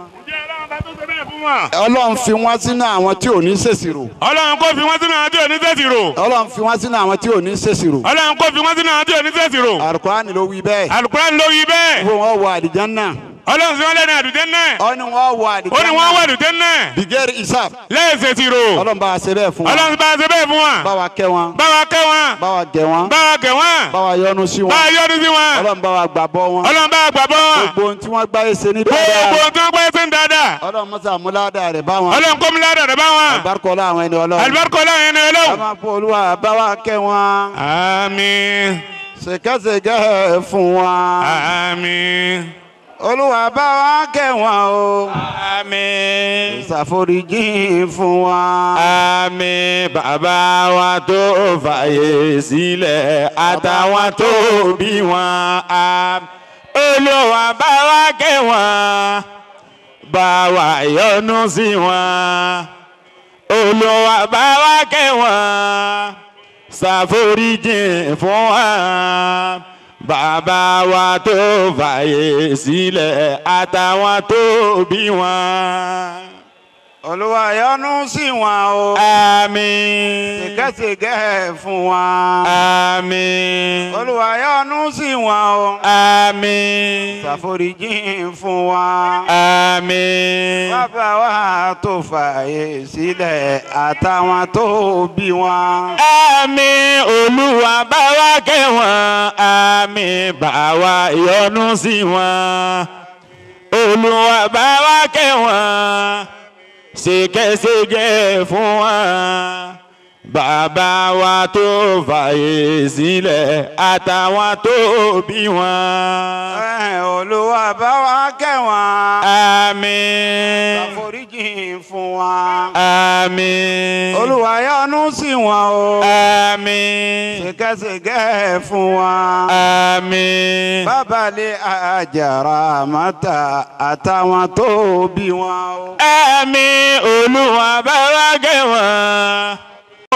Ọlọ́run fi wọ́n sínú àwọn tí ò ní ṣèṣirò. Ọlọ́run kò fi wọ́n sínú àwọn tí ò ní ṣèṣirò. Ọlọ́run fi wọ́n sínú àwọn tí ò ní ṣèṣirò. Ọlọ́run kò fi wọ́n sínú àwọn tí ò ní ṣèṣirò. Àlùkùránì ló wí bẹ́ẹ̀. Àlùkùránì ló wí bẹ́ẹ̀. Gbogbo wọn wọ àlìjánná. Ọlọ́run fi wọ́n lẹ́nu àlùjánnà. Ó ní wọ́n wọ àlìjánná. Ó ní wọ́n wọ àlùjánnà. Bìgẹ́rì ìsáf. Lẹ́yìn ṣèṣirò. Ọlọ́run bá wa ṣe bẹ́ẹ̀ fún wọn. Ọlọ́run bá wa ṣe bẹ́ẹ̀ fún wọn. Bá wa kẹ́ wọn. Bá wa kẹ́ wọn. Bá wa gẹ̀ wọn. Bá wa gẹ̀ wọn. Bá wa yọ́nú sí wọn. Bá wa yọ́nú sí wọn. Ọlọ́run bá wa gbàbọ́ wọn. Ọlọ́run bá wa gbàbọ́ wọn. Gbogbo ohun tí wọ́n gbáyé ṣe ní dáadáa. Gbogbo ohun tí wọ́n gbáyé ṣe ní dáadáa. Ọlọ́run mọ́sá múládà rẹ̀ bá wọn. Ọlọ́run kó múládà rẹ̀ bá wọn. Àlùbáríkà àwọn ẹni Ọlọ́run. Àlùbáríkà àwọn ẹni Ọlọ́run. Ọmọ fún Olúwa bá wa kẹ́ wọn. Àmín. Ṣèkẹ́ṣèkẹ́ fún wọn. Àmín. Olúwa bá wa kẹ́ wọn o. Àmín. Ṣàforíjì fún wa. Àmín. Bàbá wa tó fàyè sílẹ̀ àtàwọn tó bí wọn. Àmín. Olúwa bá wa kẹ́ wọn. Bá wa yọ́nú sí wọn. Olúwa bá wa kẹ́ wọn. Ṣàforíjì fún wa. Bàbá wa tó fàyè sílẹ̀ àtàwọn tó bí wọn. Olúwa yọ́nú sí wọn o. Àmín. Ṣìkẹ́ṣìkẹ́ fún wọn. Àmín. Olúwa yọ́nú sí wọn o. Àmín. Ṣàforíjì fún wọn. Àmín. Bàbá wa tó fàyè sílẹ̀ àtàwọn tó bí wọn. Àmín. Olúwa bá wa kẹ́ wọn. Àmín. Bá wa yọ́nú sí wọn. Olúwa bá wa kẹ́ wọn. Ṣìkẹ́ṣìkẹ́ fún wa. Bàbá wa tó fàyè sílẹ̀ àtàwọn tó bí wọn. Olúwa bá wa kẹ́ wọn. Àmín. Ṣàforíjì fún wọn. Àmín. Olúwa yọ́nú sí wọn o. Àmín. Ṣìkẹ́ṣìkẹ́ fún wọn. Àmín. Bàbá lè àjàrà mọ́ta àtàwọn tó bí wọn o. Àmín. Olúwa bá wa kẹ́ wọn.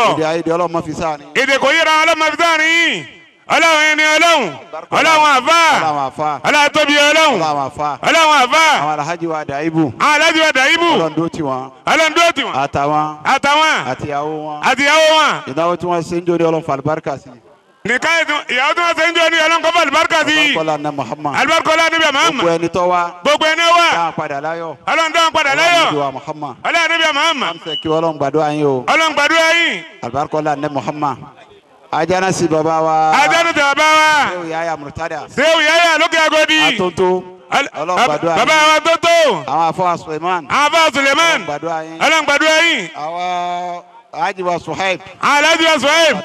Èdè àìyedè Ọlọ́run má fi sáà ní. Èdè kò yíra Ọlọ́run má fi sáà ní. Ọlọ́run ẹni Ọlọ́run. Ọlọ́run àfà. Ọlọ́run àfà. Ọlọ́run tóbi Ọlọ́run. Ọlọ́run àfà. Ọlọ́run àfà. Àwọn alhaji wa Dàíbù. Àwọn alhaji wa Dàíbù. Ọlọ́run dó tì wọ́n. Ọlọ́run dó tì wọ́n. Àtàwọn. Àtàwọn. Àtìyàwó wọn. Àtìyàwó wọn. Ìnáwó tí wọ́n ṣe ń jó ní Ọlọ́run fàlùbáríkà sí. Nìkan ìyàwó tí wọ́n ṣe ń jó ní Ọlọ́run kó fàlùbáríkà sí. Alibarikola ní Muhammad. Alibarikola ní Muhammad. Gbogbo ẹni tó wá. Gbogbo ẹni wá. Dáhùn padà láyọ̀. Ọlọ́run dáhùn padà láyọ̀. Ọlọ́run níbi wa Muhammad. Ọlọ́run níbi wa Muhammad. Amsẹ kí Ọlọ́run gbàdúrà yín o. Ọlọ́run gbàdúrà yín. Alibarikola ní Muhammad. Ajana si baba wa. Ajana si baba wa. Sehu Yaya Murtada. Sehu Yaya lókè Agodi. Atonto. Ọlọ́run gbàdúrà yín. Bàbá wa tó tó. Àwọn afọ Suleiman. Àwọn afọ Suleiman. Ọlọ́run gbàdúrà yín. Ọlọ́run gbàdúrà yín. Àwọn Alhaji wa Suhaib. Alhaji wa Suhaib.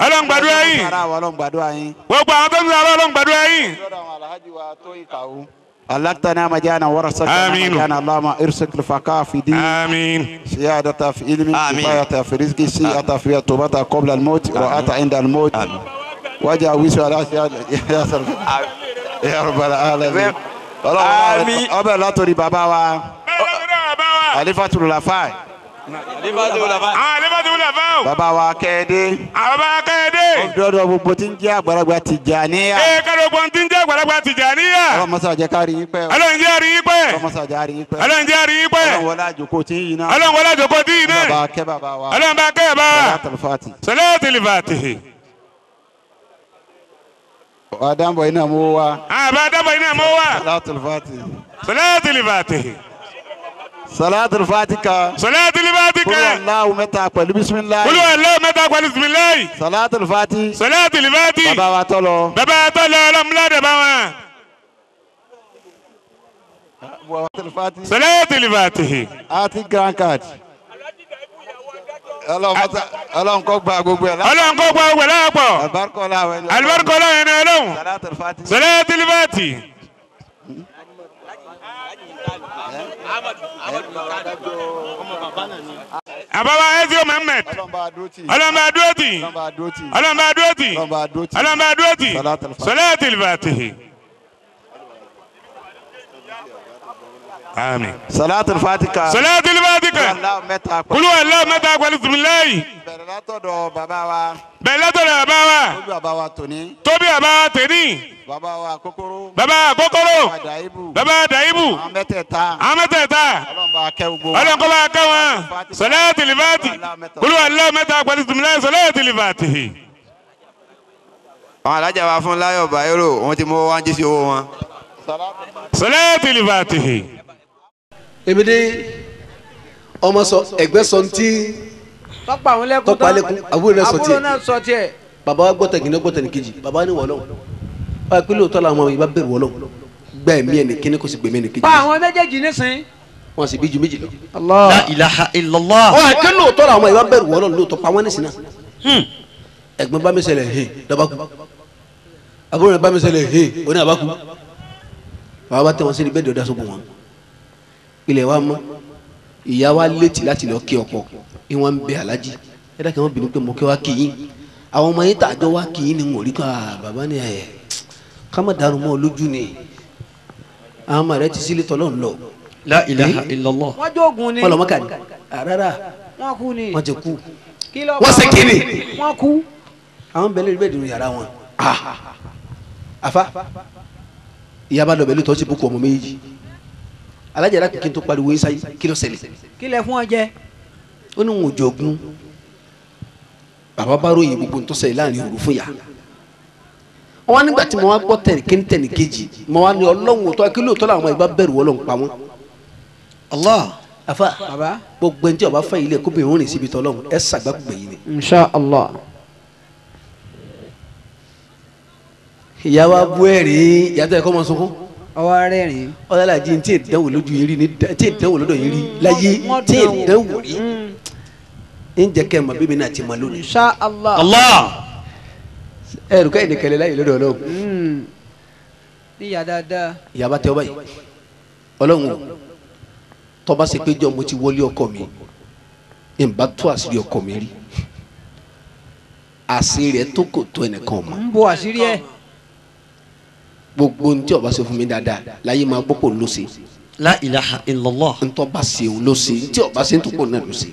Ọlọ́run gbàdúrà yín. Ọlọ́run gbàdúrà yín. Gbogbo àwọn tó ń sọ̀rọ̀ Ọlọ́run gbàdúrà yín. علقتنا مجانا ورثتنا مجانا اللهم ارزق الفقاء في دين آمين سيادة في علم كفاية في رزق سيئة في توبة قبل الموت رؤاة عند الموت وجه ويسو على يا رب العالمين آمين ọbẹ̀ látòrí bàbá wa Khalifatul Lafai bàbá wa Kẹ́hìndé bàbá Kẹ́hìndé ọdọọdọ gbogbo tí ń jẹ́ àgbàlagbà Tìjàníyà ee kádò gbọ́n tí ń jẹ́ àgbàlagbà Tìjàníyà Ọlọ́run mọ́sá jẹ́ ká rí yín pẹ́ Ọlọ́run jẹ́ rí yín pẹ́ Ọlọ́run mọ́sá jẹ́ rí yín pẹ́ Ọlọ́run jẹ́ rí yín pẹ́ Ọlọ́run wọlé àjòkó tí ń yìí náà Ọlọ́run wọlé àjòkó tí ń yìí náà bàbá kẹ́ bàbá wa Ọlọ́run bá kẹ́ bàbá Salatul Fati Salatul Fatihi. Adambo iná mú wa àbá Adambo iná mú wa Salatul Fati Salatul Fatihi. Salatul Fatiha. Salatul Fatiha. Kulu Allahu mẹ́ta pẹ̀lú bisimilayi. Kulu Allahu mẹ́ta pẹ̀lú bisimilayi. Salatul Fati. Salatul Fati. Bàbá wa tọ́ lọ. Bàbá wa tọ́ lọ ọlọ́múládé bá wọn. Salatul Fati. Salatul Fatihi. Àti grand card. Ọlọ́run kó gba gbogbo ẹ̀ lápapọ̀. Ọlọ́run kó gba gbogbo ẹ̀ lápapọ̀. Alibarikola àwọn ẹni. Alibarikola àwọn ẹni Ọlọ́run. Salatul Fati. Salatul Fati. Àbáwá Ezio Mohammed Ọlọ́run bá dúró tì Ọlọ́run bá dúró tì Ọlọ́run bá dúró tì Salatul Fatihi. Àmín. Salatul Fatiha. Salatul Fatiha. Kulu Allahu mẹ́ta pẹ̀lú bisimilayi. Bẹ̀rẹ̀ látọ̀dọ̀ bàbá wa. Bẹ̀rẹ̀ látọ̀dọ̀ bàbá wa. Tóbi bàbá wa tòní. Tóbi bàbá wa tòní. Bàbá wa kókóró. Bàbá kókóró. Bàbá Dàíbù. Bàbá Dàíbù. Àwọn mẹ́tẹ̀ẹ̀ta. Àwọn mẹ́tẹ̀ẹ̀ta. Ọlọ́run bá kẹ́ gbogbo wọn. Ọlọ́run kó bá kẹ́ wọn. Salatul Fatihi. Kulu Allahu mẹ́ta pẹ̀lú bisimilayi Salatul Fatihi. Àwọn alájà wa fún Láyọ̀ Báyọ̀rò wọ́n ti mú wá ń jí sí owó wọn. Salatul Fatihi. Èmi dé ọmọ sọ ẹgbẹ́ sọ ntí tọpa àwọn lẹkùn tọpa lẹkùn àbúrò náà sọ tiẹ̀ àbúrò náà sọ tiẹ̀. Bàbá wa gbọ́tẹ̀ kìnìún gbọ́tẹ̀ ní kejì bàbá ni wọ́lọ́ wọ́n pẹ́ lóòótọ́ làwọn ọmọ yìí bá bẹ̀rù wọ́lọ́ gbẹ́ ẹ̀mí ẹ̀ ní kíní kò sì gbẹ̀mí ẹ̀ ní kejì. Pa àwọn méjèèjì nísìn. Wọ́n sì bí ju méjì lọ. Allah. La ilaha illallah. Wọ́n pẹ́ lóòótọ́ làwọn ọmọ yìí bá bẹ̀rù wọ́lọ́ lóòótọ́ pa wọ́n nísìn náà. Ẹ̀gbọ́n bá mi ṣẹlẹ̀ he lọ́ba kú àbúrò náà bá mi ṣẹlẹ̀ he oní àbá kú bàbá bá tẹ wọn sí ní bẹ́ẹ̀ dọ̀dá sógun wọn ilẹ̀ wa mọ́ ìyá wa létí láti lọ kí ọkọ ìwọ̀n ń bẹ alájí ẹ dákẹ́ wọn bínú pé mo kí wa kì í àwọn ọmọ yín tàjọ wa kì í ni wọ́n rí ká bàbá ni ẹ̀ ká má dàrú mọ́ lójú ni àwọn ọmọ rẹ ti sílé tọ́lọ́ ń lọ. La ilaha illallah. Wọ́n jógun ni. Wọ́n lọ mọ́kà ni rárá wọ́n kú ni. Wọ́n ti kú wọ́n ṣe kí ni. Wọ́n kú. Àwọn bẹ̀rẹ̀ bẹ́ẹ̀ dùn yàrá wọn. Àfa ìyá bá lọ bẹ̀rẹ̀ tó ti bukú ọmọ méjì alájà la kí n tó pariwo yín sáyé kí ló ṣẹlẹ̀. Kí lẹ fún ọ jẹ. Ó ní wọn ò jogún bàbá bá ròyìn gbogbo tó ṣẹlẹ̀ láàrin òru fún yà. Wọn nígbà tí mo wá gbọ́ tẹnì tẹnì kejì mo wá ní Ọlọ́run tó kí lóòótọ́ làwọn ìbá bẹ̀rù Ọlọ́run pa wọn. Allah. Afa gbogbo ẹni tí ọba fẹ́ ilé kó bẹ̀rù rìn síbi tọ́lọ́run ẹ ṣàgbàgbé yìí ni. Insha Allah. Ìyá wa bú ẹ̀rín ìyá tó yẹ kó mọ sunkún. Ọwọ́ rẹ́rìn. Ọlọ́lajì tí ìdánwò lójú yìí rí ní tí ìdánwò lọ́dọ̀ yìí rí láyé tí ìdánwò rí. Ń jẹ́ kẹ́ ẹ̀ mọ̀ bí mi náà ti mọ lónìí. Insha Allah. Allah. Ẹ rú káyìn nìkẹlẹ láyé lọ́dọ̀ Ọlọ́run. Níyà dáadáa. Ìyá bá tẹ ọ báyìí. Ọlọ́run o tọ́ba ṣe pé jọ mo ti wọlé ọkọ mi n bá tó àṣírí ọkọ mi rí. Àṣírí rẹ̀ tó kò tó ẹnìkan mọ̀. Ń bo àṣírí ẹ̀. Gbogbo ntí ọba ṣe fún mi dáadáa láyé máa gbọ́ pò ló ṣe. La ilaha illallah. Ntọ́ bá ṣe òun ló ṣe ntí ọba ṣe ń tó pò náà ló ṣe.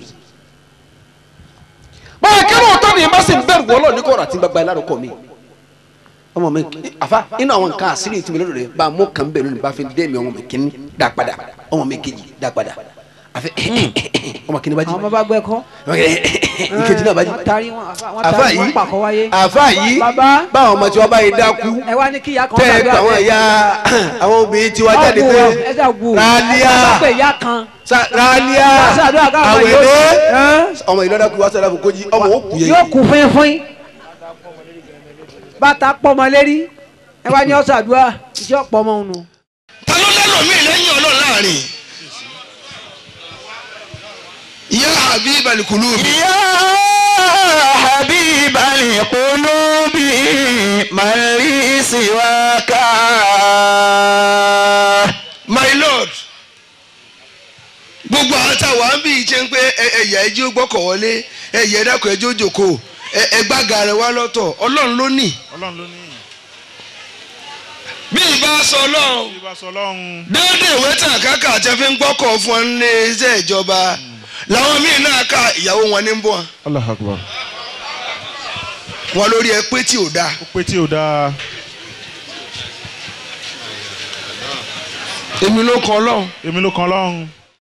Báyọ̀ kí ló tọ́ ni bá ṣe ń bẹ̀rù wọ́lọ́ ní kọ́ra àti gbagba ẹ̀ lárúkọ mi. Ọmọ mi àfa inú àwọn nǹkan àṣírí ìtumọ̀ lọ́dọ̀ rẹ̀ bá a mú kàn bẹ̀rù ní bá fi dé mi ọmọ mi kíní dá padà ọmọ mi kejì dá padà àfẹ ọmọ kíní bá jí. Àwọn ọmọ bá gbẹ kọ́. Ìkejì náà bá jí. Àfa yìí àfa yìí báwọn ọmọ tí wọn bá yìí dákú tẹ ẹ gbà wọn ya àwọn obìnrin tí wọn jáde pé rálíà rálíà àwẹ̀lẹ́ ọmọ yìí lọ́dọ̀ kú wá sọ́dọ̀ fún kójí ọmọ ó kú yẹn. Yóò kú fínfín bàtà pọmọ lérí ẹ wá ní ọ̀sàdúrà iṣẹ́ ọ̀pọ̀ ọmọ òun nù. sẹ́lòmíì lẹ́yìn Ọlọ́run láàrin. Ya Habibal Qulubi. Ya Habibal Qulubi man li siwaka. My Lord, gbogbo àwọn táwa ń bí ìṣe ń pé ẹ̀yà ẹjẹ́ ó gbọ́kọ̀ wọlé ẹ̀yà ẹ̀dàkọ̀ ẹjẹ́ ó jòkó ẹgbàga rẹ̀ wá lọ́tọ̀ Ọlọ́run ló ní. Bí ìbá sọ Ọlọ́run déédéé ìwé tàn káàkà àti ẹ̀fín ń gbọ́kọ̀ fún ọ ní iṣẹ́ ìjọba làwọn míì náà ka ìyàwó wọn ní ń bọ̀. Allahu Akbar. Wọn lórí ẹ pé tí ò dáa. Ó pé tí ò dáa. Èmi ló kan Ọlọ́run. Èmi ló kan Ọlọ́run.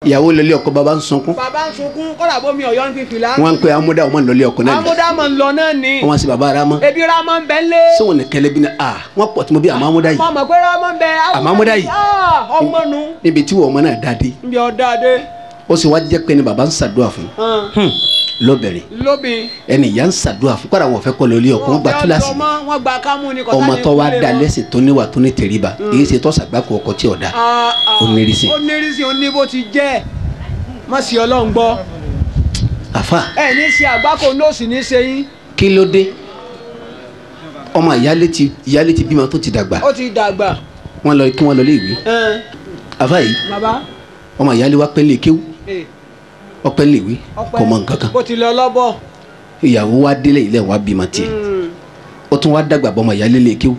Ìyàwó lọlé ọkọ bàbá ń sunkún. Bàbá ń sunkún kọ́dà bómi ọ̀yọ́ ń fi fìlà. Wọ́n ń pe amúdá ọmọ lọlé ọkọ náà ni. Amúdá mọ̀ ń lọ náà ni. Wọ́n sì bàbá ramọ́. Ebi ramọ́ ń bẹ lé. Sóhun ní kẹlẹ́ bí ní a wọ́n pọ̀ tí mo bí àmọ́ amúdá yìí. Mo mọ̀ pé ramọ́ ń bẹ. Àmọ́ amúdá yìí. Ọmọ nu. Níbi tí wọ́n ọmọ náà dáadé. Níbi ọ̀ dáadé. Ó sì wá jẹ́ pé ni bàbá ń ṣàdúrà fún. Lóbìnrin. Lóbìn. Ẹni ìyá ń ṣàdúrà fún kọ́dà wọn fẹ́ kọ́ lọlé ọkọ wọn gba túláàsì. Ọmọ tó wá da lẹ́sìn tó níwà tó ní tẹríba èyí ṣe tó ṣàgbákò ọkọ tí ò da. Ó nírìsì. Ó nírìsì ó ní bó ti jẹ́ má sí Ọlọ́run gbọ́. Àfà. Ẹ ní ṣe àgbákò ní òsì ní ṣe yín. Kí ló dé? Ọmọ ìyáálé ti bímọ tó ti dàgbà. Ó ti dàgbà. Wọ́n lọ kí wọ́n lọ lé ìwé. Àfà yìí. Bàbá. Ọmọ ìyáálé wa pẹ́ lè kéwú. Ọpẹ́ lè wí kò mọ nǹkan kan. Bó ti lọ lọ́bọ̀. Ìyàwó wa délé ilé wa bímọ tiẹ̀. Ó tún wá dàgbà bọ́mọ ìyáálé lè kéwú.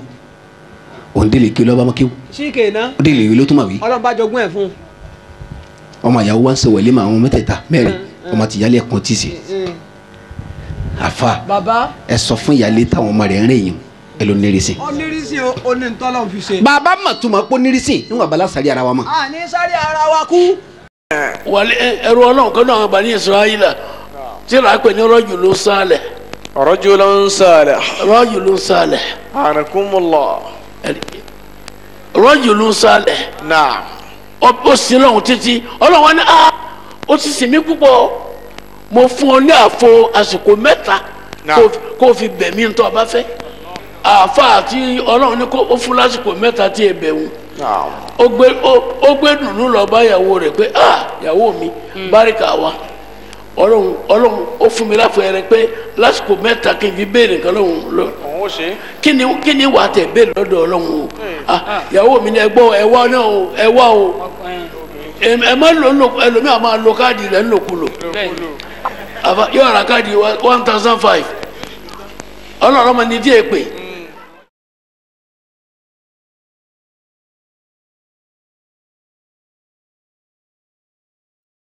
Òun délé kéwú lọ́ba mọ́ kéwú. Síkè ná. Ó délé ìwé ló tún mà wí. Ọlọ́run bá jogún ẹ̀ fún. Ọmọ ìyàwó wa ń ṣe wẹ̀lé mà àwọn mẹ́tẹ̀ẹ̀ta mẹ́rin ọmọ tìyálé kan tí ì sè. Àfà. Bàbá. Ẹ sọ fún ìyáálé táwọn ọmọ rẹ̀ ń rìn yìí ẹ ló nírìsì. Ó nírìsì ó ní ntọ́lọ́ fi ṣe. Bàbá mà tún ma kó nírìsì níwọ̀n abala sáré ara wa mọ́. A ní sáré ara wa kú. Wàlẹ́ ẹrú Ọlọ́run kan náà Bani Israila tí ra pé ní rajulun salih. Rajulun salih. Rajulun salih. Anakumullah. Rajulun salih. Naam. Ó sin lọ́hùn títí Ọlọ́run wa ní a ó ti sìn mí púpọ̀ mo fún ọ ní àfo àsìkò mẹ́ta kó fi bẹ̀ mí ntọ́ ọba fẹ́ àfa àti Ọlọ́run ní kó ó fún lásìkò mẹ́ta tí ẹ bẹ̀ wù. Ó gbé dùnú lọ bá ìyàwó rẹ̀ pé ah ìyàwó mi báríkà wa Ọlọ́run ó fún mi láfẹ̀ẹ́ pé lásìkò mẹ́ta kí n fi béèrè nǹkan lọ́hùn lọ kí ni wàá tẹ̀ béèrè lọ́dọ̀ Ọlọ́run o ah ìyàwó mi ni ẹ gbọ́ ẹ wá náà o ẹ wá o ẹ má lò ẹlòmíà máa lo káàdì rẹ̀ ńlòkulò yóò ra káàdì 1,500 Ọlọ́run ọmọ ní díẹ̀ pé